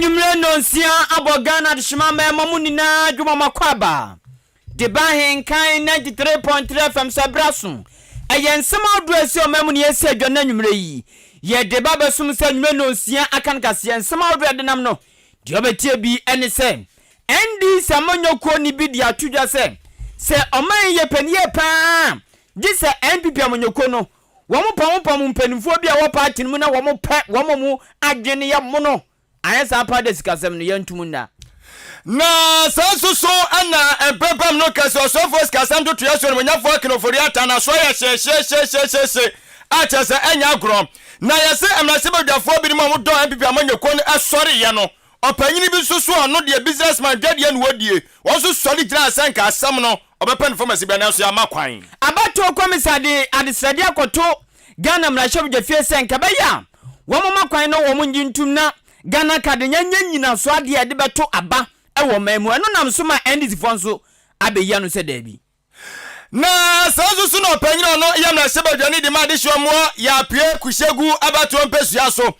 Anwummerɛ nnɔnsia abɔ Ghana adehyema mmarima mu nyinaa dwuma mu akwaaba de ba Ahenkan 93.3 FM so ɛberɛ aso. Ɛyɛ nsɛm ahodoɔ a ɛsi ɔman mu na yɛsi adwa no anwummerɛ yi. Yɛde ba bɛsom sɛ anwummerɛ nnɔnsia aka no kaseɛ. Nsɛm ahodoɔ a yɛde nam no, deɛ wobɛtie bi ne sɛ, NDC amanyɔkuo no bi de ato dwa sɛ, sɛ ɔman yi yɛ pɛ no yie pa ara a, gye sɛ NPP amanyɔkuo no, wɔpamopam mpanimfoɔ bi a ɛwɔ party no mu na wɔpɛ wɔn a wɔn adwene yɛ mono. Anyɛ saa paa de sikasɛm no, yɛntom nna. Na saa nso so na mpempem no kɛse ɔsɔfoɔ sikasɛm ntotoeɛ so animuonyamfoɔ Ken Ofori-Atta n'asoɔ yɛ hyeehyeehyeehyeehye a kyerɛ sɛ ɛnyɛ agorɔ. Na yɛse mmarahyɛbadwafoɔ binom a wɔdɔ NPP amanyɔkuo no sɔreeɛ no, ɔpanyini bi nso so a ɔno deɛ business man dwadeɛ na ɔdie, wɔn nso sɔre gyinaa sɛ nka asɛm no ɔbɛpɛ no fam asi bia nanso yɛamma kwan. Abatoɔ Kɔmisa de adesrɛdeɛ akɔto Ghana mmarahyɛbadwafie sɛ nka ɛbɛyɛ a wɔmma kwan na wɔn nnye ntum na Ghana card nyɛ nyɛ nnyinasoɔ adeɛ a yɛde bɛto aba wɔ ɔman mu. Ɛno nam so ma NDC foɔ nso abɛyi ano sɛ daabi. Na saa nso so na ɔpanyin a ɔno yɛ mmarahyɛbadwani de ma adehyeɛ mmoa Yapue Kushegu abatoɔ mpɛsua so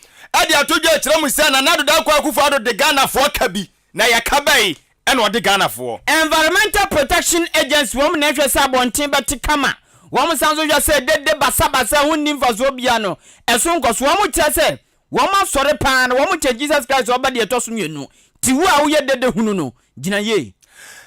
de ato dwa akyerɛ mu sɛ Nana Addo Dankwa Akufo Addo de Ghanafoɔ ka bi na ɛyɛ ka bɛn na ɔde Ghanafoɔ? Environmental Protection Agency wɔn na ɛhwɛ sɛ abɔnten bɛte kama, wɔn san nso hwɛ sɛ dede basabasa a ɛho nni mfasoɔ biara no ɛso nkɔ so. Wɔn kyerɛ sɛ Wɔn asɔre paa no wɔn kyɛn Jesus Christ ɔba deɛ ɛtɔ so mienu nti wo a woyɛ dede hunu no gyina yie.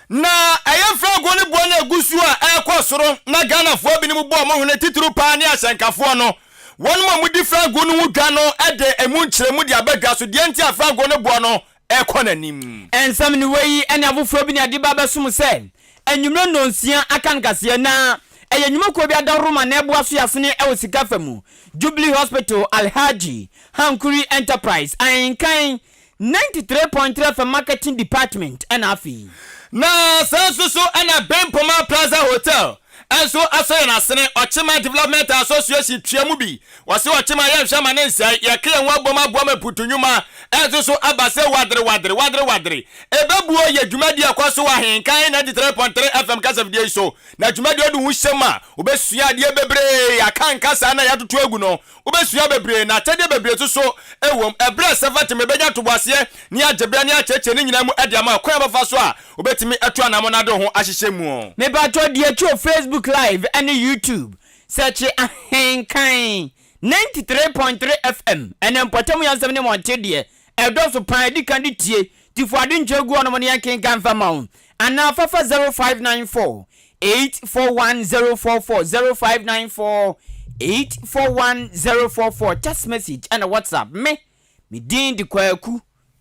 Na ɛyɛ mfrɛngo ne boɔ no a ɛgu so a ɛrekɔ soro na Ghanafoɔ binom bɔ wɔn hwene titiriw paa ne ahyɛnkafoɔ no. Wɔnom a wɔdi frango no ho dwa no de ɛmu nkyerɛmu de aba dwa so deɛ nti a frango no boɔ no rekɔ n'anim. Nsɛm ne wei ne afoforɔ bi na ɛde ba bɛsom sɛ anwummerɛ nnɔnsia aka nkaseɛ na ɛyɛ nnwumakuo bi adaworoma na ɛboa so yasene wɔ sika fa mu, Jubilee Hospital, Alhaji Hankuri Enterprise, Ahenkan 93.3 FM Marketing Department ɛna afei. Na saa nso so na Bempoma Plaza Hotel nso asɔ yɛn asene, Ɔkyema Development Association tua mu bi. Wɔse Ɔkyema yɛnhwɛ ma ne nsɛe, yɛka yɛn ho abom aboa ma mputu nnwuma nso so aba sɛ wadere wadere, wadere wadere. Ɛbɛbuo yɛ dwumadie a ɛkɔ so wɔ Ahenkan 93.3 FM kasafidie yi so. Na dwumadie wode wo ho hyɛ mu a, wobɛsua adeɛ bebree, aka nkasa no a yɛatoto agu no, Wobɛsua bebree, na akyɛdeɛ bebree nso so wɔ mu. Ɛberɛ a ɛsɛ fata mu, yɛbɛnya ntoboaseɛ ne agyeberɛ ne akyerɛkyerɛ ne nyinaa mu de ama wo kwan a wobɛfa so a wobɛtumi atu anammɔn ade wo ho ahyehyɛ mu. Mepakyɛw di akyi wɔ Facebook live ne YouTube sɛkye Ahenkan 93.3 FM ɛnɛ mpɔtam yansɛm ne mmɔnten deɛ ɛdɔso paa di kan de tie tifo ade nkyerɛ gu hɔnom ne yɛnkenkan mfa ma wo anaa fafa 0594 841044 0594 841044 text message ɛna WhatsApp me me din de Kwaku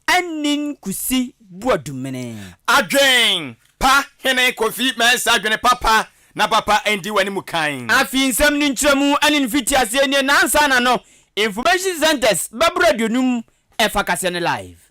Anin Kusi Boadumene. Adwen pa hene Kofi Mensah adwene papa na papa ndi w'anim kan. Afei nsɛm no nkyerɛmu ne ne mfitiaseɛ nie na ansa na no Information Centres bɛboro 50 ɛfa kaseɛ no live.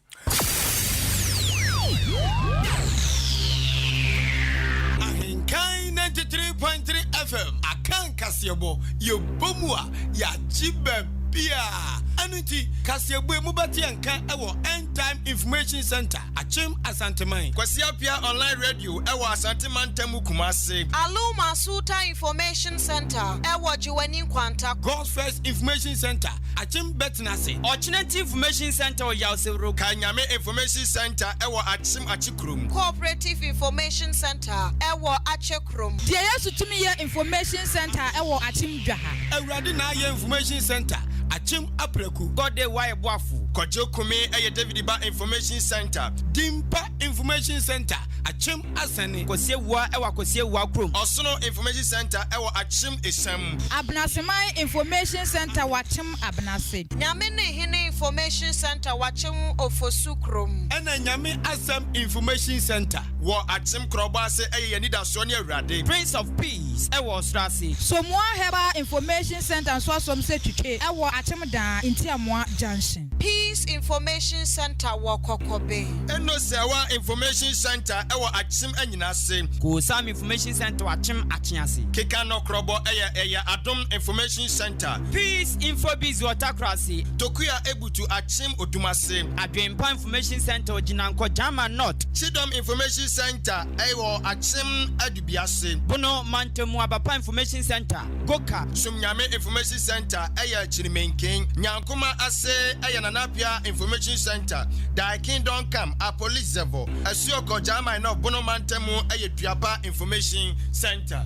Ahenkan 93.3 FM Akan kaseɛbɔ, yɛbɔ mu a, yɛagye baabiara. Ɛno nti, kaseɛbɔ yi mobɛte yɛn nka wɔ End Time Information Centre, Akyem Asanteman. Kwasi Appiah Online Radio wɔ Asante Mantam mu Kumase. Aluma Sultan Information Centre wɔ Gyewane Nkwanta. God's First Information Centre, Akyem Bɛtenase. Ɔkyenati Information Centre wɔ Yawsewuro. Kae Nyame Information Centre wɔ Akyem Akyekurom. Cooperative Information Centre wɔ Akyekurom. Deɛ Yesu Tumi Yɛ Information Centre wɔ Akyem Dwaha. Awurade Na Ayɛ Information Centre, Akyem Apraku. God Day Wayɛ Boafo. Kwadwo Kumi yɛ David Ba Information Centre. Dimpa Information Centre, Akyem Asɛne. Kwasi Awuah wɔ Akwasi Awuah kurom. Ɔsono Information Centre wɔ Akyem Esiam. Abenaseman Information Centre wɔ Akyem Abenase. Nyame ne Hene Information Centre wɔ Akyem Ofosu kurom. Ɛna Nyame Asɛm Information Centre. Wɔ Akyem Korɔbɔ ase yɛ Yɛn Anidasoɔ ne Awurade. Prince of Peace wɔ Ɔsoro ase. Somoa Herbal Information Centre nso asɔm sɛ Twitwe wɔ Akyem Daa, Ntiamoa Junction. Peace Information Centre wɔ Kɔkɔbe. Enosewa Information Centre wɔ Akyem Anyinase. Koosam Information Centre wɔ Akyem Akyease. Keka Nɔkorɔbɔ yɛ ɛyɛ Adom Information Centre. Peace Infobiz wɔ Takorase. Tokua Ebutu Akyem Odumase. Adwempa Information Centre wɔ Gyinankɔ, Gyama North. Kyidɔm Information Centre wɔ Akyem Adubiase. Bono Mantamu Abapa Information Centre, Goka. Somnyame Information Centre yɛ Kyirimenken. Nyankoma ase yɛ. Nana Appiah Information Centre, Dai Kingdom Come, Apolice Zevo, Asuokɔ, German North, Bono Mantam mu yɛ Duaba Information Centre.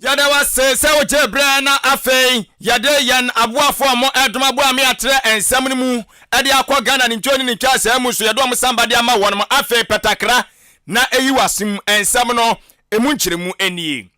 Yɛda wo ase sɛ wogyee berɛ na afei yɛde yɛn aboafoɔ a wɔn ɛdom aboa me atrɛ nsɛm no mu de akɔ Ghana ne ntwoo ne ne ntwaasɛɛ mu so yɛde wɔn samba de ama wɔnom. Afei pɛtakra na ɛyi w'asom nsɛm no emu nkyerɛmu nie.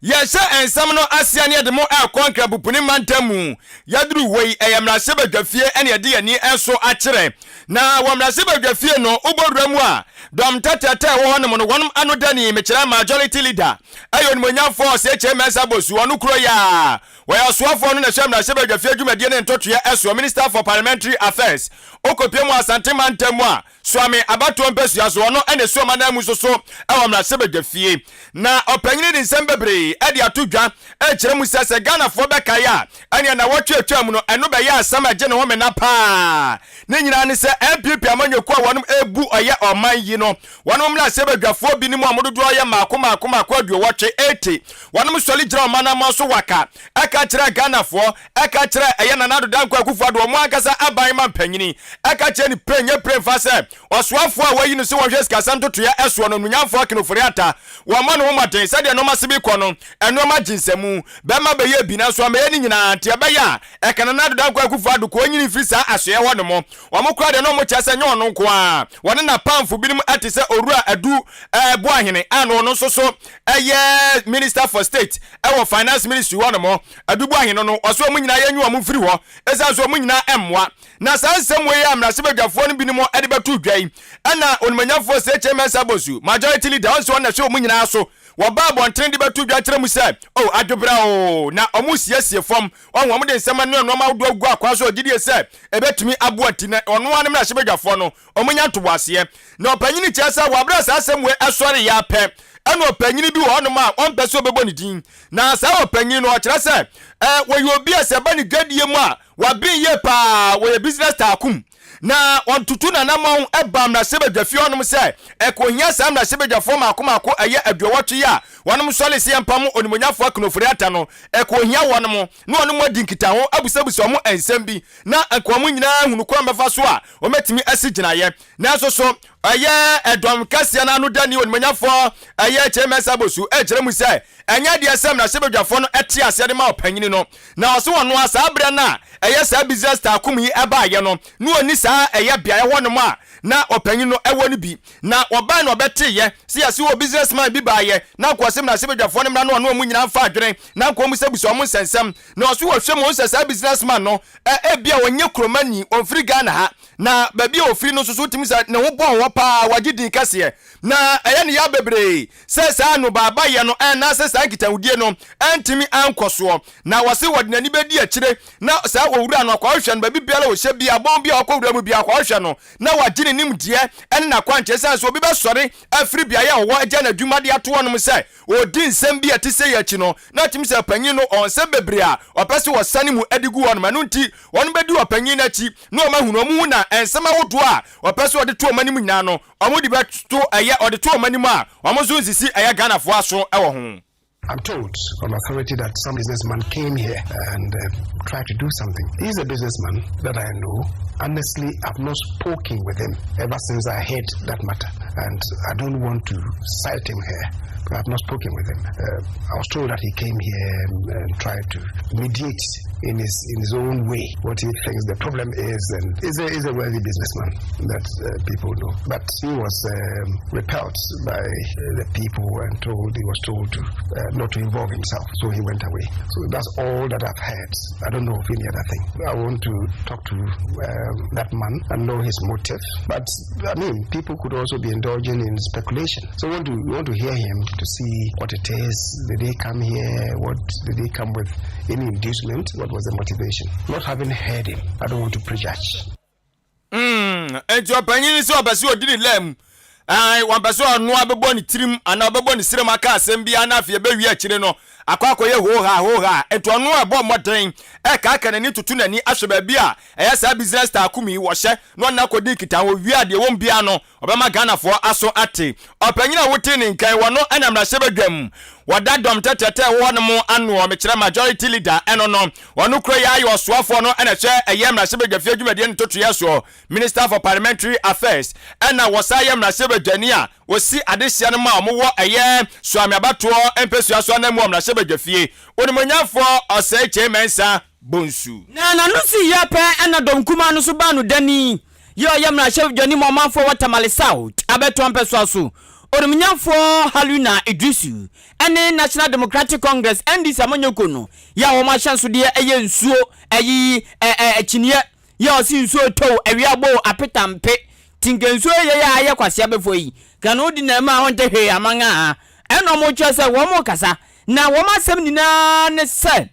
Yɛhyɛ nsɛm no aseɛ ne yɛde mo rekɔ Nkrabupuni mantam mu. Yɛduru hɔ yi, ɛyɛ mmarahyɛbadwafie na yɛde yɛn ani nso akyerɛ. Na wɔ mmarahyɛbadwafie no, wobɔ wura mu a, dɔm tɛtrɛtɛ a ɛwɔ hɔnom no, wɔn ano dani, mekyerɛ Majority Leader, ɛyɛ Onimuonyamfoɔ Osei Kyei Mensah Bonsu, ɔno kuro yi ara. Wɔyɛ ɔsoafoɔ no na ɛhwɛ mmarahyɛbadwafie dwumadie ne ntotoeɛ soɔ, Minister for Parliamentary Affairs. Wokɔpue mu wɔ Asante mantam mu a, Suame abatoɔ mpasua so, ɔno na ɛsi ɔman ananmu nso so wɔ mmarahyɛbadwafie. Na ɔpanyini de nsɛm bebree de ato dwa rekyerɛ mu sɛ, sɛ Ghanafoɔ bɛkae a, ɛneɛ nnawɔtwe a atwam no, ɛno bɛyɛ asɛm a ɛgye ne homena pa ara. Ne nyinaa ne sɛ, NPP amanyɔkuo a wɔnom rebu ɔyɛ ɔman yi no, wɔnom mmarahyɛbadwafoɔ binom a wɔn dodoɔ yɛ mmaako mmaako mmaako aduowɔtwe, 80, wɔnom sɔre gyina ɔman anammɔn so waka, ɛka kyerɛɛ Ghanafoɔ ɛka kyerɛɛ ɛyɛ Nana Addo Dankwa Akufo Addo ɔmo ankasa aban mampanyini ɛka kyerɛ no pire nyɛ pire mfa sɛ ɔsoafoɔ a wayi no sɛ wɔnhwɛ sikasɛm ntotoeɛ ɛsoɔ no Onunyamfoɔ Akin Ofori Atta wɔmmɔ ne ho mmɔden sɛdeɛ nnoɔma se bi kɔ no nnoɔma gye nsamu bɛma bɛyɛ bi nanso ammɛyɛ ne nyinaa nti ɛbɛyɛ a ɛka Nana Addo Dankwa Akufo Addo kɔ ɔnyini mfiri saa asoɛeɛ hɔ nom wɔn koraa deɛ na wɔn kyerɛ sɛ nyɛ ɔno nko ara wɔne n'apamfo binom ɛte sɛ Owura Adu Boahene a na ɔno nso so ɛyɛ Minister for State ɛwɔ Finance Ministry hɔ nom Adubu ahene no, ɔse wɔn nyinaa yɛnyi wɔn mfiri hɔ ɛsiane sɛ wɔn nyinaa mmoa. Na saa nsɛm wei a mmarahyɛbadwafoɔ no binom de bɛtoo dwa yi, ɛna Onimanyamfoɔ Sekyere Mensah Bonsu, Majority Leader, ɔnse ɔno na ɛhwɛ wɔn nyinaa so, wɔbaa abɔntene de bɛtoo dwa kyerɛ mu sɛ, oh, adwobrɛ oo, na wɔresiesie fam, wahu, wɔde nsɛm ne nnoɔma ahodoɔ agugu akwan so a ɔgye die sɛ ɛbɛtumi aboa nti na ɔno ara ne mmarahyɛbadwafoɔ no wɔnya ntoboaseɛ. Na ɔpanyini kyerɛ sɛ wɔ berɛ a saa asɛm wei sɔreeɛ ara pɛ, ɛna ɔpanyini bi wɔ hɔnom a ɔmpɛ sɛ ɔbɛbɔ ne din, Na saa ɔpanyin no, ɔkyerɛ sɛ eh, wɔyɛ obi a sɛ ɛba ne dwadie mu a, waben yie paa, wɔyɛ business tycoon. Na ɔtutu n'anammɔn ba mmarahyɛbadwafie hɔnom sɛ ɛkɔhia saa mmarahyɛbadwafoɔ mmaako mmaako ɛyɛ aduɔwɔtwe yi a wɔnom sɔre sɛ yɛmpamo Onimuonyamfoɔ Akin Ofori-Atta no, ɛkɔhia wɔnom na wɔnom adi nkitaho abusabusa wɔn nsɛm bi na anka wɔn nyinaa ahunu kwan bɛfa so a wɔbɛtumi asi gyinaeɛ. Nanso so ɛyɛ ɛdɔm kɛseɛ no ano dani Onimuonyamfoɔ ɛyɛ Kyei Mensah Bonsu ɛkyerɛ mu sɛ Ɛnyɛ adeɛ sɛ mmarahyɛbadwafoɔ no te aseɛ de ma ɔpanyini no. Na ɔse ɔno ara saa berɛ no a ɛyɛ saa business tycoon yi baeɛ no, na ɔnni saa ɛyɛ beaeɛ hɔ nom a na ɔpanyin no wɔ no bi. Na ɔbae na ɔbɛteeɛ sɛ yɛse wɔ business man bi baeɛ na anka ɔse mmarahyɛbadwafoɔ no mmra na ɔne wɔn nyinaa mfa adwene na anka ɔmmusabusa wɔn nsɛnsɛm. Na ɔse wɔhwɛ mu ɔhu sɛ saa business man no ebia ɔnyɛ kuromani, ɔmfiri Ghana ha. Na baabi a ɔfiri no nso so wotumi sɛ ne ho bɔɔ hɔ paa, wagye din kɛseɛ. Na ɛyɛ ne ya bebree sɛ saa anobaabayɛ no anaasɛ saa nkitahodie no antumi ankɔ soɔ. Na wɔse wɔde n'ani bɛdi akyire na saa owura no akɔhwehwɛ no baabi biara a ɔhyɛ biara, bɔn bi a ɔkɔ wura mu biara akɔhwehwɛ no na wagye ne nimdeɛ ne n'akwankyerɛ. Ɛsiane sɛ obi bɛsɔre afiri beaeɛ a ɔwɔ agya n'adwuma de ato hɔnom sɛ ɔredi nsɛm bi a ɛte sei akyi no, na atumi sɛ ɔpanyin no ɔwɔ nsɛm bebree a ɔpɛ sɛ ɔsane mu de gu hɔnom. Ɛno nti wɔbɛdi ɔpanyin no akyi na wɔahunu wɔn ho na nsɛm ahodoɔ a ɔpɛ sɛ ɔde to wɔn anim nyinaa no, Wɔn de bɛto ɛyɛ ɔde to wɔn anim a wɔn nso nsisi ɛyɛ Ghanafoɔ aso wɔ ho. I'm told on authority that some businessman came here and uh, tried to do something. He's a businessman that I know. Honestly, I've not spoken with him ever since I heard that matter, and I don't want to cite him here. But I've not spoken with him. Uh, I was told that he came here and tried to mediate in his in his own way what he thinks the problem is, and is a is a wealthy businessman that uh, people know. But he was um, repelled by the people and told he was told to uh, not to involve himself, so he went away. So that's all that I've heard. I don't know of any other thing. I want to talk to um, that man and know his motive. But I mean, people could also be indulging in speculation. So we want to we want to hear him to see what it is. Did he come here? What did he come with? Any inducement? What was the motivation? Not having heard him, I don't want to prejudge. Mm, enti ɔpanyin sɛ ɔpɛ sɛ ɔdi ne lam. Ae, wɔmpɛ sɛ ɔno abɛbɔ ne tirim anaa ɔbɛbɔ ne serem aka asɛm bi na afei ɛbɛwie akyire no akɔ akɔyɛ hooha hooha. Enti ɔno a ɛbɔ mmɔden ɛkaaka n'ani toto n'ani ahwɛ baabi a ɛyɛ saa business tycoon yi wɔhyɛ na ɔno akɔdi nkitaho wie a deɛ ɛwɔ mu biara no. ɔbɛma Ghanafoɔ aso ate. Ɔpanyin a wotee ne nkan wɔ no na mmarahyɛbadwam wɔda dɔm tɛtrɛtɛ ɛwɔ hɔ nom anoɔ, mekyerɛ majority leader ɛno no, ɔno kura yi ara yɛ ɔsoafoɔ no na ɛhwɛ ɛyɛ mmarahyɛbadwafie dwumadie no ntotoeɛ soɔ, Minister for Parliamentary Affairs, ɛna wɔsan yɛ mmarahyɛbadwani a ɔsi adehyeɛ no ma wɔwɔ ɛyɛ Suame abatoɔ mpɛsua so ananmu wɔ mmarahyɛbadwafie, Onimuonyamfoɔ Osei Kyei Mensah Bonsu. Na n'ano sii yɛ pɛ na dɔm kumaa no nso baa no dani yɛ ɔyɛ mmarahyɛbdwani ma ɔmanfoɔ wɔ Tamale South abɛtoa mpɛsoa so Onimnyamfoɔ Haruna Iddrisu ne National Democratic Congress, NDC, amanyɔkuo no yɛ a wɔn ahyɛnsodeɛ yɛ nsuo ayi ɛ ɛ kyiniiɛ yɛ ɔse nsuo retɔ o awia bɔ o apeta mpe nti nka nsuo yɛ yɛ a ayɛ kwasea bɛfoɔ yi ka no wodi na ɛma wonte hwee aman a ɛna wɔn kyerɛ sɛ wɔn rekasa na wɔn asɛm nyinaa ne sɛ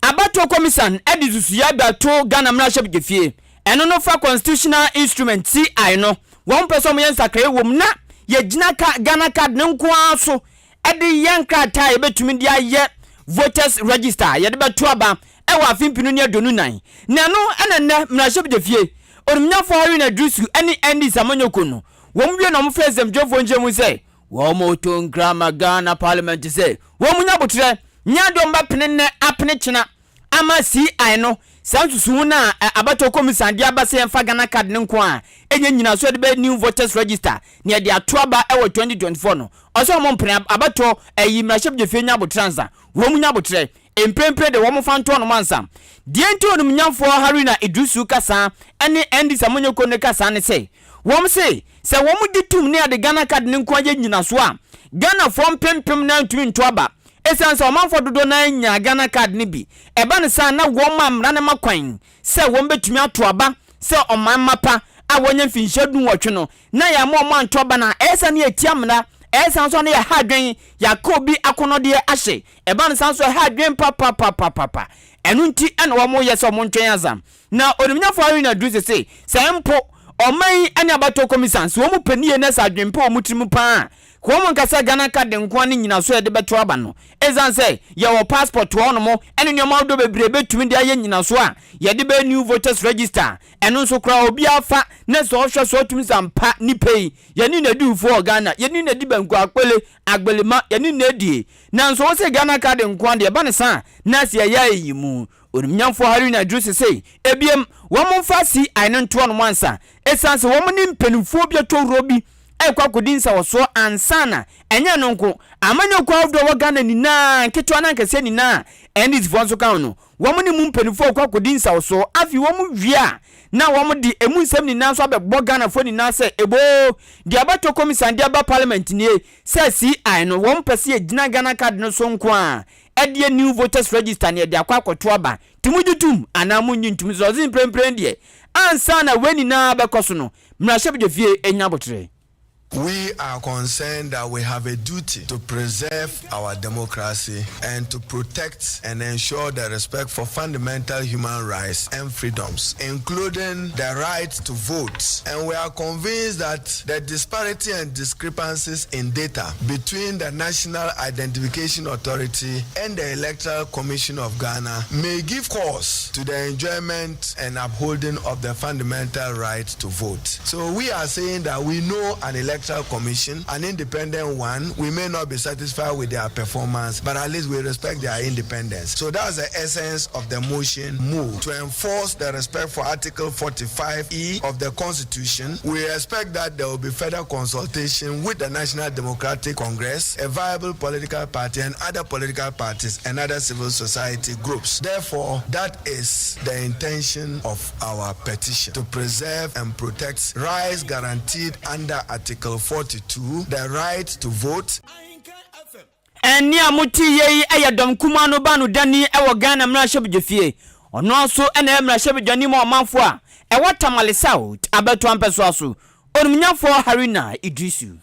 Abatoɔ Kɔmisan de nsusuiɛ abɛto Ghana Mmarahyɛbadwafie. Ɛno no fa Constitutional Instrument, CI, no, wɔn pɛ sɛ wɔyɛ nsakraeɛ wɔ mu na yɛgyina ka Ghana Card no nko ara so de yɛ nkrataa a yɛbɛtumi de ayɛ Voters Register a yɛde bɛto aba wɔ afe 2024. Na ɛno na nnɛ Mmarahyɛbadwafie, Onimnyafoɔ Haruna Iddrisu ne NDC amanyɔkuo no, wɔn wie na wɔfrɛ nsɛmtwerɛfoɔ nkyerɛmu sɛ Wɔreto nkra ma Ghana parliament sɛ wɔn nya aboterɛ nyɛ adeɛ wɔn bɛpene nnɛ apene kyena ama CI no saa nsusuho no a abatoɔ kɔmisan de aba sɛ yɛmfa Ghana card no nko a ɛnyɛ nyinasoɔ yɛde bɛyɛ new voters register na yɛde ato aba wɔ 2024 no ɔsɛ wɔn mpene abatoɔ ayi mmarahyɛbadwafie nya aboterɛ ansa wɔn nya aboterɛ mprempren de wɔn fa ntoɔ nom ansa. Deɛ nti onimnyamfoɔ Haruna Iddrisu kasa ne NDC amanyɔkuo no kasa ne sɛ Wɔn se, sɛ wɔn gye tum ne ade Ghana card no nko ara yɛ nyinasoɔ a, Ghanafoɔ mpempem no ara ntumi nto aba. Esiane sɛ ɔmanfoɔ dodoɔ no ara nyaa Ghana card no bi, ɛba no saa a na wɔn ma mmara no ma kwan sɛ wɔn bɛtumi ato aba sɛ ɔman mma pa a wɔanya mfinhyia dunwɔtwe no, na yɛamma wɔn anto aba no a, ɛyɛ saa na yɛtia mmara, ɛyɛ saa nso a na yɛha adwene, yɛaka obi akɔnnɔdeɛ ahye, ɛba no saa nso a ɛha adwene papapapapapa. Ɛno nti na wɔyɛ sɛ wɔntwɛn ansa. Na Onimnyafo Haruna Iddrisu se, sɛ mpo ɔman yi ne abatoɔ kɔmisan, sɛ wɔn pɛ nie na sɛ adwempa wɔ wɔn tirim paa a, ka wɔn nka sɛ Ghana card nko ara ne nyinasoɔ a yɛde bɛto aba no. Esiane sɛ yɛwɔ passport wɔ hɔnom ne nneɛma ahodoɔ bebree bɛtumi de ayɛ nyinasoɔ a yɛde bɛyɛ new voters register a, ɛno nso koraa obiara fa na sɛ ɔhwɛ so ɔtumi sɛ ampa nipa yi yɛne no adi fufuo wɔ Ghana, yɛne no adi banku, akpele, agbelema, yɛne no adie. Nanso wo se Ghana card nko ara deɛ ɛba no saa a, na sɛ yɛyɛ ayi mu. Onimnyamfoɔ Haruna Iddrisu se, Ebiem, wɔn mfa CI no ntoa nom ansa, esiane sɛ wɔn ne mpanimfoɔ bi atowuroɔ bi rekɔ akɔdi nsawɔsoɔ ansa na, ɛnyɛ ɛno nko, amanyɔkuo ahodoɔ a ɛwɔ Ghana nyinaa, nketewa ne akɛseɛ nyinaa a NDC foɔ nso ka ho no, wɔn ne mu mpanimfoɔ rekɔ akɔdi nsawɔsoɔ. Afei wɔn wie a, na wɔn de emu nsɛm nyinaa nso abɛbɔ Ghanafoɔ nyinaa sɛ, eboo, deɛ abatoɔ kɔmisan de aba parliament nie, sɛ CI no, wɔn pɛ sɛ yɛgyina Ghana card no so nko ara Ɛdeɛ new voters register no yɛde akɔ akɔto aba nti mogye tom anaa monnye ntom sɛ ɔse mprempren deɛ ansa na wei nyinaa bɛkɔ so no mmarahyɛbadwafie nya aboterɛ. We are concerned that we have a duty to preserve our democracy and to protect and ensure the respect for fundamental human rights and freedoms, including the right to vote. And we are convinced that the disparity and discrepancies in data between the National Identification Authority and the Electoral Commission of Ghana may give cause to the enjoyment and upholding of the fundamental right to vote. So we are saying that we know an electoral commission, an independent one. We may not be satisfied with their performance, but at least we respect their independence. So that's the essence of the motion move to enforce the respect for Article 45E of the Constitution. We expect that there will be further consultation with the National Democratic Congress, a viable political party, and other political parties and other civil society groups. Therefore, that is the intention of our petition to preserve and protect rights guaranteed under Article 42, the right to vote. Ɛnne a mote yei yi yɛ dɔm kumaa no baanodani wɔ Ghana mmarahyɛbadwafie. Ɔno ara nso na ɛyɛ mmarahyɛbadwani ma ɔmanfoɔ a ɛwɔ Tamale South abatoɔ mpɛsoa so, Onimnyafoɔ Haruna Iddrisu.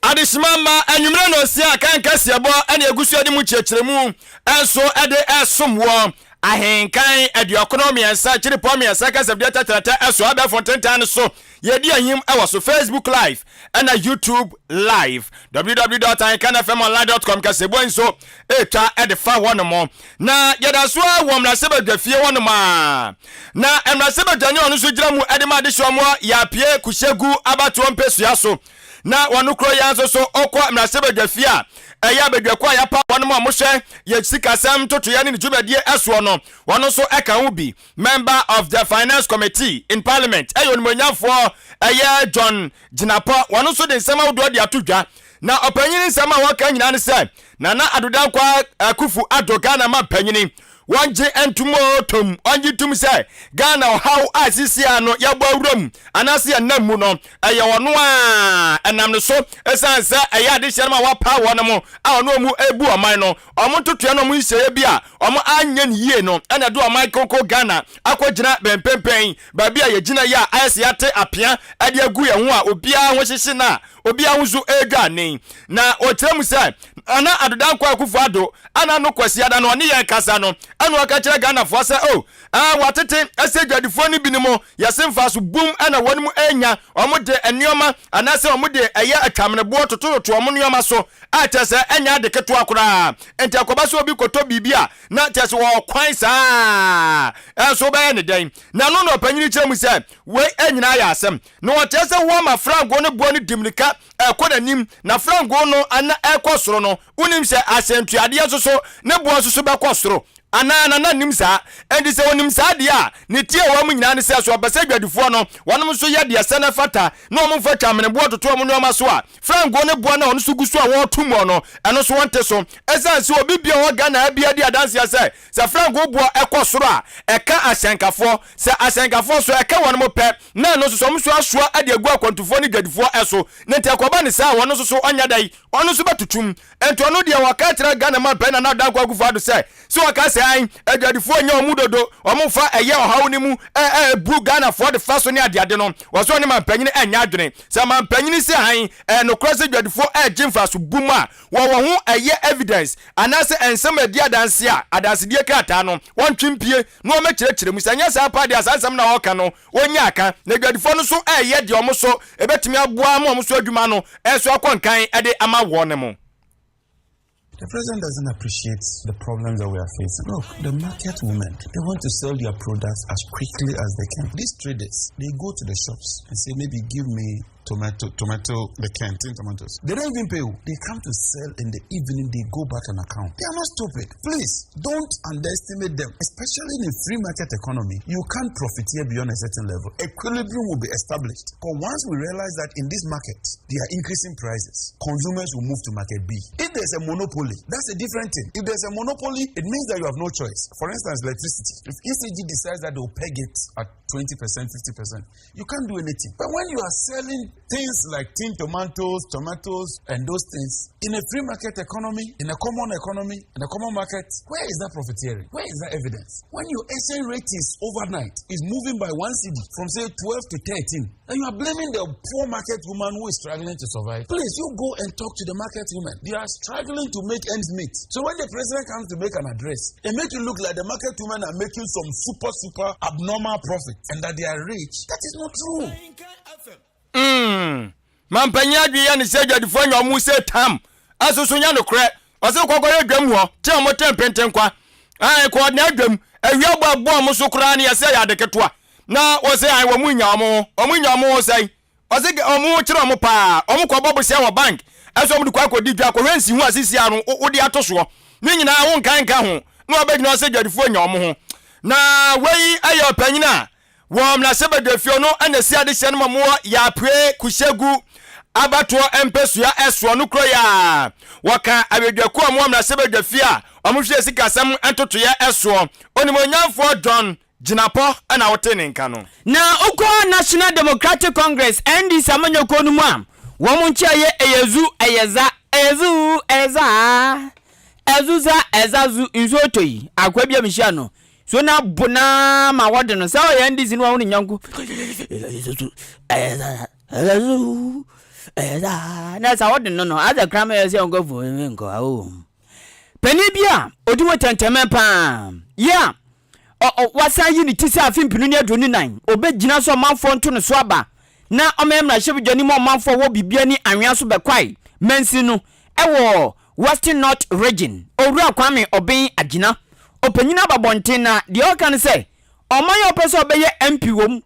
Adehyema mma anwummere na osia a kan kaseɛbɔ ne agu so de mu nkyerɛkyerɛmu nso de resom woɔ. Ahenkan 93 kyiripɔ mmiɛnsa kasafidie tɛtrɛtɛ so abɛɛfo ntentan no so. Yɛdi ahim wɔ so Facebook live ɛna YouTube live. www.ahenkanfmonline.com kaseɛbɔ nso ɛretwa de fa hɔnom. Na yɛda so ara wɔ mmarahyɛbadwafie hɔnom a na mmarahyɛbadwani ɔno nso gyina mu de ma adehyeɛ ɔmo Yapie Kuhyegu abatoɔ mpɛsua so. Na wɔn kuro yi ara nso so ɔkɔ mmarahyɛbadwafie a ɛyɛ abadwakuo a yɛapa wɔnom a wɔhwɛ yɛ sikasɛm ntotoeɛ ne ne dwumadie soɔ no, wɔn nso ka ho bi. Member of the Finance Committee in Parliament ɛyɛ onimuonyamfoɔ ɛyɛ John Jinapor, wɔn nso de nsɛm ahodoɔ de ato dwa. Na ɔpanyin nsɛm a wɔka nyinaa ne sɛ Nana Addo Dankwa Akuffo Addo Ghana mampanyini wɔngye ntom oo tom ɔngye ntom sɛ Ghana ɔhaw a sisi a no yɛbɔ awura mu anaasɛ yɛnam mu no ɛyɛ ɔno a ɛnam ne so ɛsiane sɛ ɛyɛ adehyeɛ no ma wɔapaw wɔn a ɔne wɔn ɛbu ɔman no wɔn ntotoeɛ no wɔn nhyehyɛeɛ bi a wɔn anyɛ no yie no ɛna ɛde ɔman koko Ghana akɔgyina bɛmpempɛn baabi a yɛgyina yi a ayɛ sɛ yɛate apea ɛde agu yɛn ho a obiara ho hyehye no a obiara ho nso redwane. Na ɔkyerɛ mu sɛ Nana Addo Dankwa Akufo Addo ana no Kwasiada no ɔne yɛn kasa no ɛna ɔka kyerɛ Ghanafoɔ sɛ oh ah wɔatete ɛsɛ dwadifoɔ no binom yɛse mfaso bum ɛna wɔn ɛnya wɔn de nneɛma anaasɛ wɔn de ɛyɛ atwameneboɔ totototo wɔn nneɛma so a kyerɛ sɛ ɛnyɛ ade ketewa koraa nti ɛkɔba sɛ obi kɔtɔ biribi a na kyerɛ sɛ wɔkwan saa ɛnso wobɛyɛ ne dɛn na ɛno na ɔpanyini kyerɛ mu sɛ wei nyinaa yɛ asɛm Na ɔkyerɛ sɛ woama frangoo no boɔ no di mmirika rekɔ n'anim, na frangoo no na ɛrekɔ soro no, wonim sɛ asɛntuadeɛ nso so ne boɔ nso so bɛkɔ soro. Anaa Nana nnim saa? Enti sɛ ɔnim saa deɛ a, ne tiawa mu nyinaa ne sɛ, sɛ ɔpɛ sɛ adwadifoɔ no, wɔnom nso yɛ deɛ ɛsɛ na ɛfata, na wɔn mfa twameneboɔ toto wɔn nneɛma so a, frangoo no boɔ no a ɔno nso gu so a wɔreto muo no, ɛno nso wɔnte so. Ɛsiane sɛ obi biara wɔ Ghana ha biara di adanseɛ sɛ, sɛ frangoo boɔ kɔ soro a, ɛka ahyɛnkafoɔ. Sɛ ahyɛnkafoɔ nso, ɛka wɔnom pɛ. Na ɛno nso so, wɔn nso asoa de agu akwantufoɔ ne dwadifoɔ so. Na nti ɛkɔba no saa a, wɔn nso so ɔnyɛ dɛn? Ɔno nso bɛtotom. Nti ɔno deɛ ɔka kyerɛ Ghana manpanin Nana Addo Dankwa Akufo-Addo sɛ, sɛ ɔka sɛ ae, adwadifoɔ nyɛ wɔn dodo, wɔn mfa ɛyɛ ɔhaw no mu ɛbu Ghanafoɔ de fa so ne adeade no, ɔsɛ ɔne manpanin nyɛ adwene. Sɛ manpanin se ae, ɛyɛ nokorɛ sɛ dwadifoɔ ɛregye mfaso bum a, wɔwɔ ho ɛyɛ evidence anaasɛ nsɛm a ɛdi adanseɛ a, adansedie krataa no, wɔntwe mpue na wɔmmɛkyerɛkyerɛ mu. Sɛ ɛnyɛ saa paa deɛ a, saa nsɛm no a ɔreka no, Wɔnnya aka, na adwadifoɔ no nso reyɛ deɛ wɔn nso ɛbɛtumi aboa ama wɔn nso adwuma no nso akɔ nkan de ama wɔn mo. The president doesn't appreciate the problems that we are facing. Look, the market women, they want to sell their products as quickly as they can. These traders, they go to the shops and say, maybe give me tomato, tomato, the canteen tomatoes. They don't even pay. They come to sell in the evening, they go back and account. They are not stupid. Please, don't underestimate them. Especially in a free market economy, you can't profiteer beyond a certain level. Equilibrium will be established. But once we realize that in this market, they are increasing prices, consumers will move to market B. If there's a monopoly, that's a different thing. If there's a monopoly, it means that you have no choice. For instance, electricity. If ECG decides that they'll peg it at 20%, 50%, you can't do anything. But when you are selling things like tin tomatoes, tomatoes, and those things in a free market economy, in a common economy, in a common market, where is that profiteering? Where is that evidence? When your exchange rate is overnight, is moving by one cedi from say 12 to 13, and you are blaming the poor market woman who is struggling to survive. Please, you go and talk to the market women. They are struggling to make ends meet. So when the president comes to make an address, it makes it look like the market women are making some super, super abnormal profit and that they are rich. That is not true. Mm. Mampanyin adwene yɛ ne sɛ adwadifoɔ anya wɔn sɛ tam ɛsoso nyɛ nokorɛ. Ɔsɛ kɔkɔyɛ dwam hɔ te wɔn te mpentenkwa. Ɛn kɔ ɔdena dwam awia bɔ ɛbɔ wɔn so koraa ne yɛsɛ yɛ ade ketewa. Na wɔsɛ an wɔn nya wɔn ho wɔn nya wɔn ho sɛn. Ɔsɛ wɔn ho kyerɛ wɔn paa wɔn kɔ bɔ bosea wɔ bank ɛsɛ wɔn de kɔ akɔdi dwa kɔhwɛ nsiho a sisi ano wode ato soɔ ne nyinaa wo nka nka ho na wɔbɛgyina hɔ sɛ dwadifoɔ nya wɔn ho. Na wei yɛ ɔpanyin a Wɔ mmarahyɛbadwafie no na ɛsi adehyeɛ no ma mowɔ Yapue Kushegu abatoɔ mpɛsua ɛsoɔ no kuro yi a wɔka abadwakuo a mowɔ mmarahyɛbadwafie a wɔhwɛ sikasɛm ntotoeɛ ɛsoɔ. Onimuonyamfoɔ John Jinapor na wotee ne nka no. Na wokɔ National Democratic Congress, NDC, amanyɔkuo no mu a, wɔn nkyea yɛ Ɛyɛ zu, ɛyɛ za, ɛyɛ zu, ɛyɛ za, ɛzu za, ɛza zu, nsuo tɔ yi, akoa bi a mehyia no, So na bo no ara ma wɔde no sɛ ɔyɛ NDC no wahu ne nyɔnko na sɛ wɔde no no asɛ kraman yɛ sɛ ɔnkɔ fuo nkɔ awo panin bi a ɔdi mu tɛntɛmɛ paa yɛ a wasan yi ne ti sɛ afe mpenu ne aduonu nan ɔbɛgyina so ɔmanfoɔ nto no so aba. na ɔmɛyɛ mmarahyɛbadwani ma ɔmanfoɔ a wɔwɔ Bibiani Anwea so Bɛkwae mansini no wɔ Western North Region, Owura Kwame Obeng Agyina. Ɔpanyin aba abɔnten na deɛ ɔreka ne sɛ ɔman a ɔpɛ sɛ ɔbɛyɛ MP wɔ mu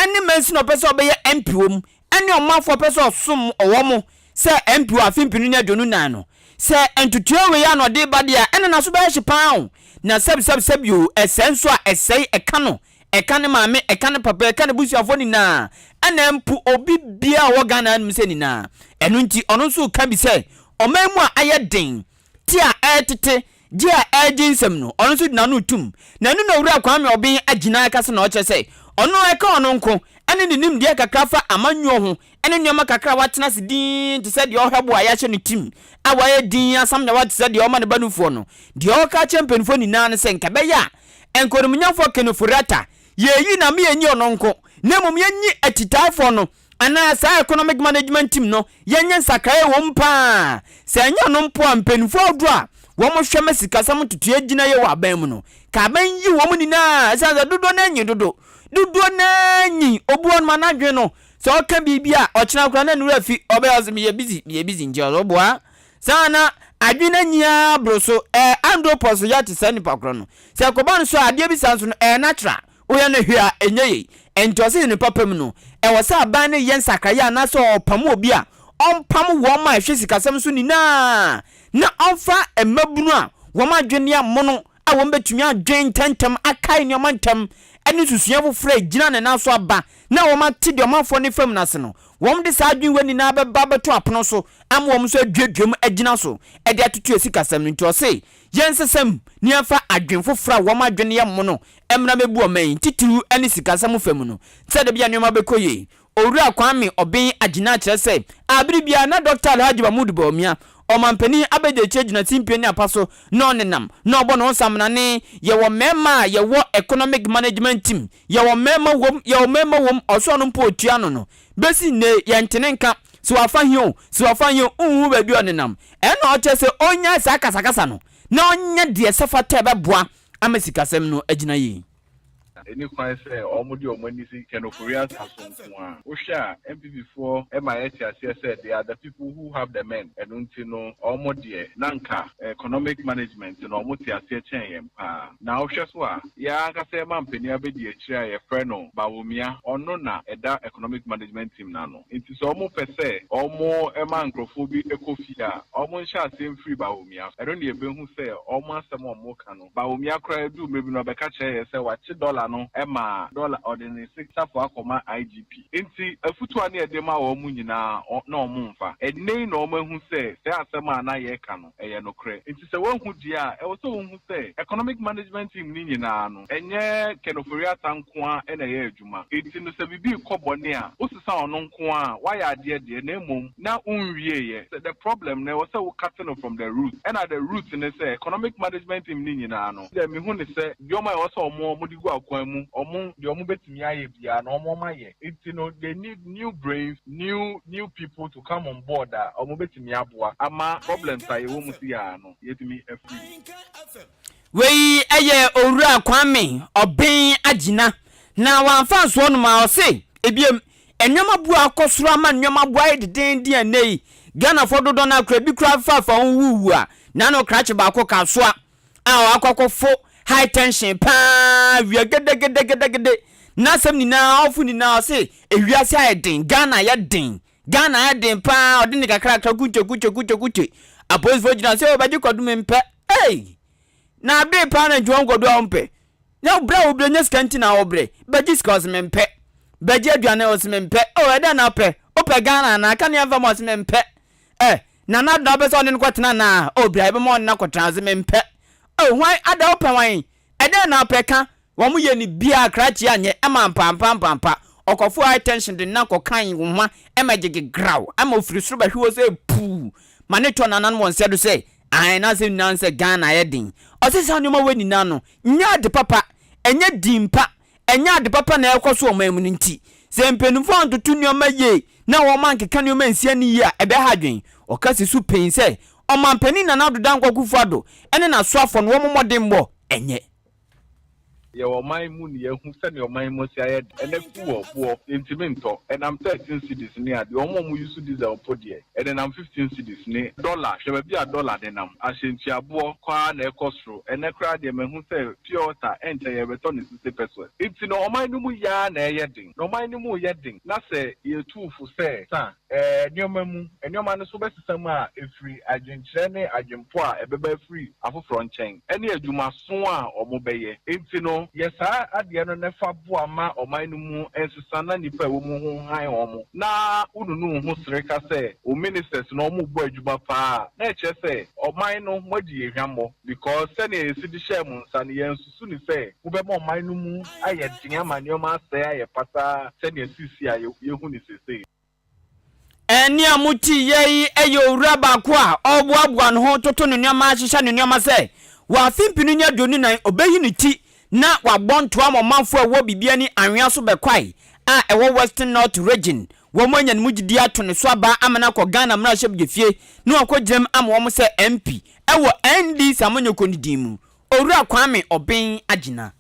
ne mansini a ɔpɛ sɛ ɔbɛyɛ MP wɔ mu ne ɔmanfoɔ a ɔpɛ sɛ ɔsom wɔn sɛ MP wɔ afe 2024 no, sɛ ntotoeɛ wei ara na ɔde reba deɛ a, ɛnna n'aso bɛyɛ hye pa ara o. Na sɛbsɛbsɛbi o, ɛsɛe nso a, ɛsɛe, ɛka no, ɛka ne maame, ɛka ne papa, ɛka n'abusuafoɔ nyinaa, ɛna mpo obi biara a ɔwɔ Ghana hanom sɛ nyinaa. Ɛno nti, ɔno nso reka bi sɛ, ɔman mu a ayɛ den, te a ɛretete, gye a ɛregye nsam no, ɔno nso de n'ano retum. Na ɛno na Owura Kwame Obeng agyina rekasa na ɔkyerɛ sɛ, ɔno ɛka ɔno nko ne ne nimdeɛ kakra fa amanyɔɔ ho ne nneɛma kakra a watena ase dinn te sɛ deɛ ɔhwɛ bo a yɛahyɛ no tirim a wayɛ dinn asam nyawa te sɛ deɛ ɔma ne ba nufoɔ no. Deɛ ɔreka akyerɛ mpanimfoɔ nyinaa ne sɛ nka ɛbɛyɛ a Nkonimnyafoɔ Ken Ofori-Atta yɛreyi no ama yɛnyi ɔno nko na mmom yɛnyi atitaafoɔ no anaa saa economic management team no yɛnyɛ nsakraeɛ wɔ mu paa. Sɛ ɛnyɛ ɔno mpo a mpanimfoɔ ahodoɔ a wɔhwɛ ma sikasɛm ntotoeɛ gyina yie wɔ aban mu no ka aban yi wɔn nyinaa ɛsiane sɛ dodoɔ no ara nyi dodo dodoɔ no ara nyi obi wɔ hɔnom a n'adwene no Sɛ ɔka biribi a, ɔkyena koraa na ne werɛ afi, ɔbɛyɛ ɔse meyɛ busy, meyɛ busy nti ɔse woboa. Saa na adwene no anyi ara boro so, ɛɛ andropause yɛ te saa nipa korɔ no. Sɛ ɛkɔba no so a, adeɛ bi saa nso no, ɛyɛ natural, woyɛ no hwee a, ɛnyɛ yei. Ɛnti ɔse ne papa mu no, ɛwɔ sɛ aban no yɛ nsakraeɛ anaasɛ ɔpamo obi a, ɔmpam wɔn a ɛhwɛ sikasɛm so nyinaa na ɔmfa mmabunu a wɔn adwene amono a wɔbɛtumi adwen ntɛmntɛm, akae nneɛma ntɛm, ne nsusuiɛ foforɔ a ɛgyina ne nan so aba na wɔate deɛ ɔmanfoɔ no fam no ase no, wɔde saa adwene wei nyinaa bɛba abɛto apono so ama wɔn nso aduadua mu agyina so de atoto yɛn sikasɛm no. Nti ɔse yɛnsesa mu na yɛmfa adwene foforɔ a wɔn adwene yɛ mono mmra mmɛbu ɔman yi, titiriw ne sikasɛm fa mu no, sɛdeɛ ɛbɛyɛ a nneɛma bɛkɔ yie. Owura Kwame Obeng Agyinaa kyerɛ sɛ a bere biara na Dɔkta Alhaji Mahmood Bawumia, ɔmanpanin abadiakyire gyina simpie ne apa so na ɔnenam na ɔbɔ ne ho samena ne yɛwɔ mmarima a yɛwɔ economic management team, yɛwɔ mmarima wom, yɛwɔ mmarima wom, ɔsoro no mpo otua ano no. Besi nnɛ yi yɛnte ne nka, sɛ wafa he o, sɛ wafa he o, wonhu baabi a ɔnenam. Ɛnna ɔkyerɛ sɛ ɔnnyae saa kasakasa no na ɔnyɛ deɛ ɛsɛ fata a ɛbɛboa ama sikasɛm no agyina yie. Ɛnni kwan sɛ wɔde wɔn ani si Ken Ofori-Atta so nko ara. Wohwɛ a, NPP foɔ ma yɛte aseɛ sɛ they are the people who have the men, ɛno nti no wɔn deɛ na nka economic management no wɔte aseɛ kyɛn yɛn paa. Na wohwɛ so a, yɛn ankasa yɛn mampanin abɛdi akyire a yɛfrɛ no Bawumia, ɔno na ɛda economic management team no ano. Nti sɛ wɔpɛ sɛ wɔma nkurɔfoɔ bi kɔ fie a, wɔnhyɛ aseɛ mfiri Bawumia so. Ɛno na yɛbɛhu sɛ wɔn asɛm a wɔka no, Bawumia koraa eduu mmerɛ bi no ɔbɛka kyerɛɛ yɛ sɛ wakye dɔla no ma dɔla ɔde ne safoa akɔma IGP. Nti afutuo a na yɛde ma wɔn nyinaa na wɔn mfa. Ɛnnɛ yi na wɔn ahu sɛ saa asɛm a na yɛreka no ɛyɛ nokorɛ. Nti sɛ woahu deɛ a ɛwɔ sɛ wohu sɛ economic management team no nyinaa no ɛnyɛ Ken Ofori-Atta nko ara na ɛyɛ adwuma. Nti no sɛ biribi rekɔ bɔne a wosesa ɔno nko ara a woayɛ adeɛ deɛ na mmom na wonwieɛ. Sɛ the problem no ɛwɔ sɛ wo cut no from the root ɛna the root ne sɛ economic management team no nyinaa no deɛ mehu ne sɛ nneɛma a ɛwɔ sɛ wɔn wɔde gu akwan mu wɔn deɛ wɔn bɛtumi ayɛ biara no wɔn wɔn ayɛ nti no they need new brains new new people to come on board a wɔn bɛtumi aboa ama problems a yɛwɔ mu si aa no yɛtumi afiri mu. Wei yɛ Owura Kwame Ɔben Agyina na wamfa ansoɔ nom a ɔse ebiem Nneɛma bu akɔ soro ama nneɛma bo ayɛ dedeenden a nnɛ yi Ghanafoɔ dodoɔ no ara koraa bi koraa faafa ho wuwu a n'ano krakye baako kasoa a wakɔ akɔfo high tension paa wia gedegedegedegede n'asɛm nyinaa ɔfo nyinaa ɔse ewiase ayɛ den Ghana ayɛ den Ghana ayɛ den paa ɔde ne kakrakra kunkye kunkye kunkye kunkye apolisifoɔ gyina sɛ ɔbɛgye kwadu mempɛ ei na abere paa na nti wɔn kwadu a wɔmpɛ Na brɛ a wobrɛ nyɛ sika nti na wobrɛ. Bɛgye sika ɔse mempɛ. Bɛgye aduane ɔse mempɛ. Oh ɛdɛn na wopɛ? Wopɛ Ghana anaa? Ka nea mfa ma ɔse mempɛ. Eh Nana Addo na wopɛ sɛ ɔne no kɔtena anaa? Oh bra yɛbɛma ɔne no akɔtena ɔse mempɛ. Oh hwan ada wopɛ hwan? Ɛdɛn na wopɛ ka? Wɔn yɛ no biaa krakye anyɛ ɛma ampampampampa. Ɔkɔfo high tension de nan kɔkan nwoma ɛma ɛgyegye graw ɛma ofiri soro bɛhwe hɔ sɛ puu ma ne tɔ nananom wɔn nsa do sɛ ae n'asɛm nyinaa ne sɛ Ghana ayɛ den. Ɔse saa nneɛma wei nyinaa no nyɛ ade papa, ɛnyɛ din pa, ɛnyɛ ade papa na ɛrekɔ so ɔman mu no nti, sɛ mpanimfoɔ antoto nneɛma yie na wɔn ankeka nneɛma ansi ani yie a, ɛbɛha adwene. Ɔka si so pɛn sɛ, Ɔmanpanin Nana Addo Dankwa Akufo-Addo ne n'asoafoɔ no wɔn mmɔdenbɔ nyɛ. Yɛwɔ ɔman mu na yɛahu sɛnea ɔman mu asi ayɛ den. Ɛnnɛ fuel boɔ, yɛntumi ntɔ. Ɛnam 13 cedis ne adeɛ. Wɔn a wɔuse diesel mpo deɛ, ɛnenam 15 cedis ne. Dɔla, hwɛ baabi a dɔla nenam. Ahyɛntuaboɔ, kɔ ara na ɛkɔ soro. Ɛnnɛ koraa deɛ mahu sɛ pure water, ɛnkyɛ yɛrebɛtɔ no 60 pesewas. Nti no ɔman no mu yɛ ara na ɛreyɛ den. Na ɔman no mu reyɛ den na sɛ yɛtu wo fo sɛ sa nneɛma mu, nneɛma no so bɛsesa mu a, ɛfiri adwenkyerɛ ne adwempo a ɛbɛba afiri afoforɔ nkyɛn ne adwumaso a wɔbɛyɛ. Enti no, yɛ saa adeɛ no na fa boa ma ɔman no mu nsesa na nnipa a ɛwɔ mu ho nhan wɔn, na wonunu wo ho sere ka sɛ wo ministers no wɔrebɔ adwuma paa a, na ɛkyerɛ sɛ ɔman no moadi yɛn hwammɔ because sɛdeɛ yɛsi de hyɛɛ mo nsa no yɛansusu no sɛ mobɛma ɔman no mu ayɛ den ama nneɛma asɛe ayɛ pasaa sɛdeɛ seesei a yɛhu no seesei. Ɛnne a mote yɛ yi yɛ owura baako a ɔreboaboa ne ho toto ne nneɛma ahyehyɛ ne nneɛma sɛ wɔ afe mpenu ne 24 obeyi ne ti na wabɔ ntoa ma ɔmanfo a ɛwɔ Bibiani anwea so bɛkwae a ɛwɔ Western North Region. Wɔn anya ne mu gyidi ato ne so aba ama no akɔ Ghana mmarahyɛbdwafie na wakɔgyina mu ama wɔn sɛ MP wɔ NDC amanyɔkuo no din mu. Owura Kwame Obeng Agyina.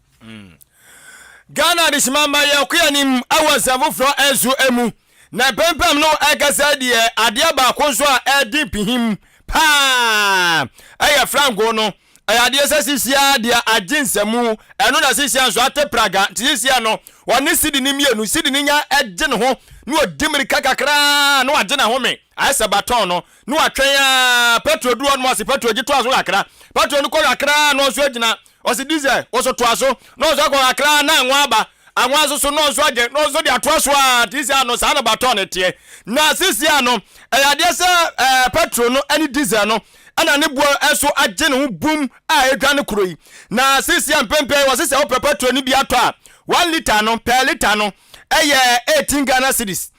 Ghana adehyema ma yɛkɔ yɛn anim wɔ nsɛm foforɔ nso mu. Na mpempem no ɛkasa deɛ adeɛ baako nso a ɛdi mpihim paa ɛyɛ frango no. Ɛyɛ adeɛ sɛ sisia deɛ agye nsɛmu ɛno na sisia nso ate praga nti sisia no wɔne sidi ne mmienu sidi ne nya ɛgye ne ho na ɔdi mmirika kakraa na wagye n'ahome ayɛ sɛ batɔn no na watwɛn a petro duru hɔ nom ɔse petro gye toa so kakra petro no kɔ kakraa na ɔnso agyina Ɔse diesel ɔso toa so na ɔso akɔ kakra na anwa aba anwa nso so na ɔnso agye na ɔnso de atoa so a te sɛ ano saa na batɔn no teɛ na sisi ano ɛyɛ adeɛ sɛ ɛɛ petrol no ɛne diesel no ɛna ne boɔ ɛso agye ne ho bum a ɛdwa ne koro yi na sisi a mpempɛn wɔ sisi a wopɛ petrol no bi atɔ a 1 litre no per litre no ɛyɛ 18 Ghana cedis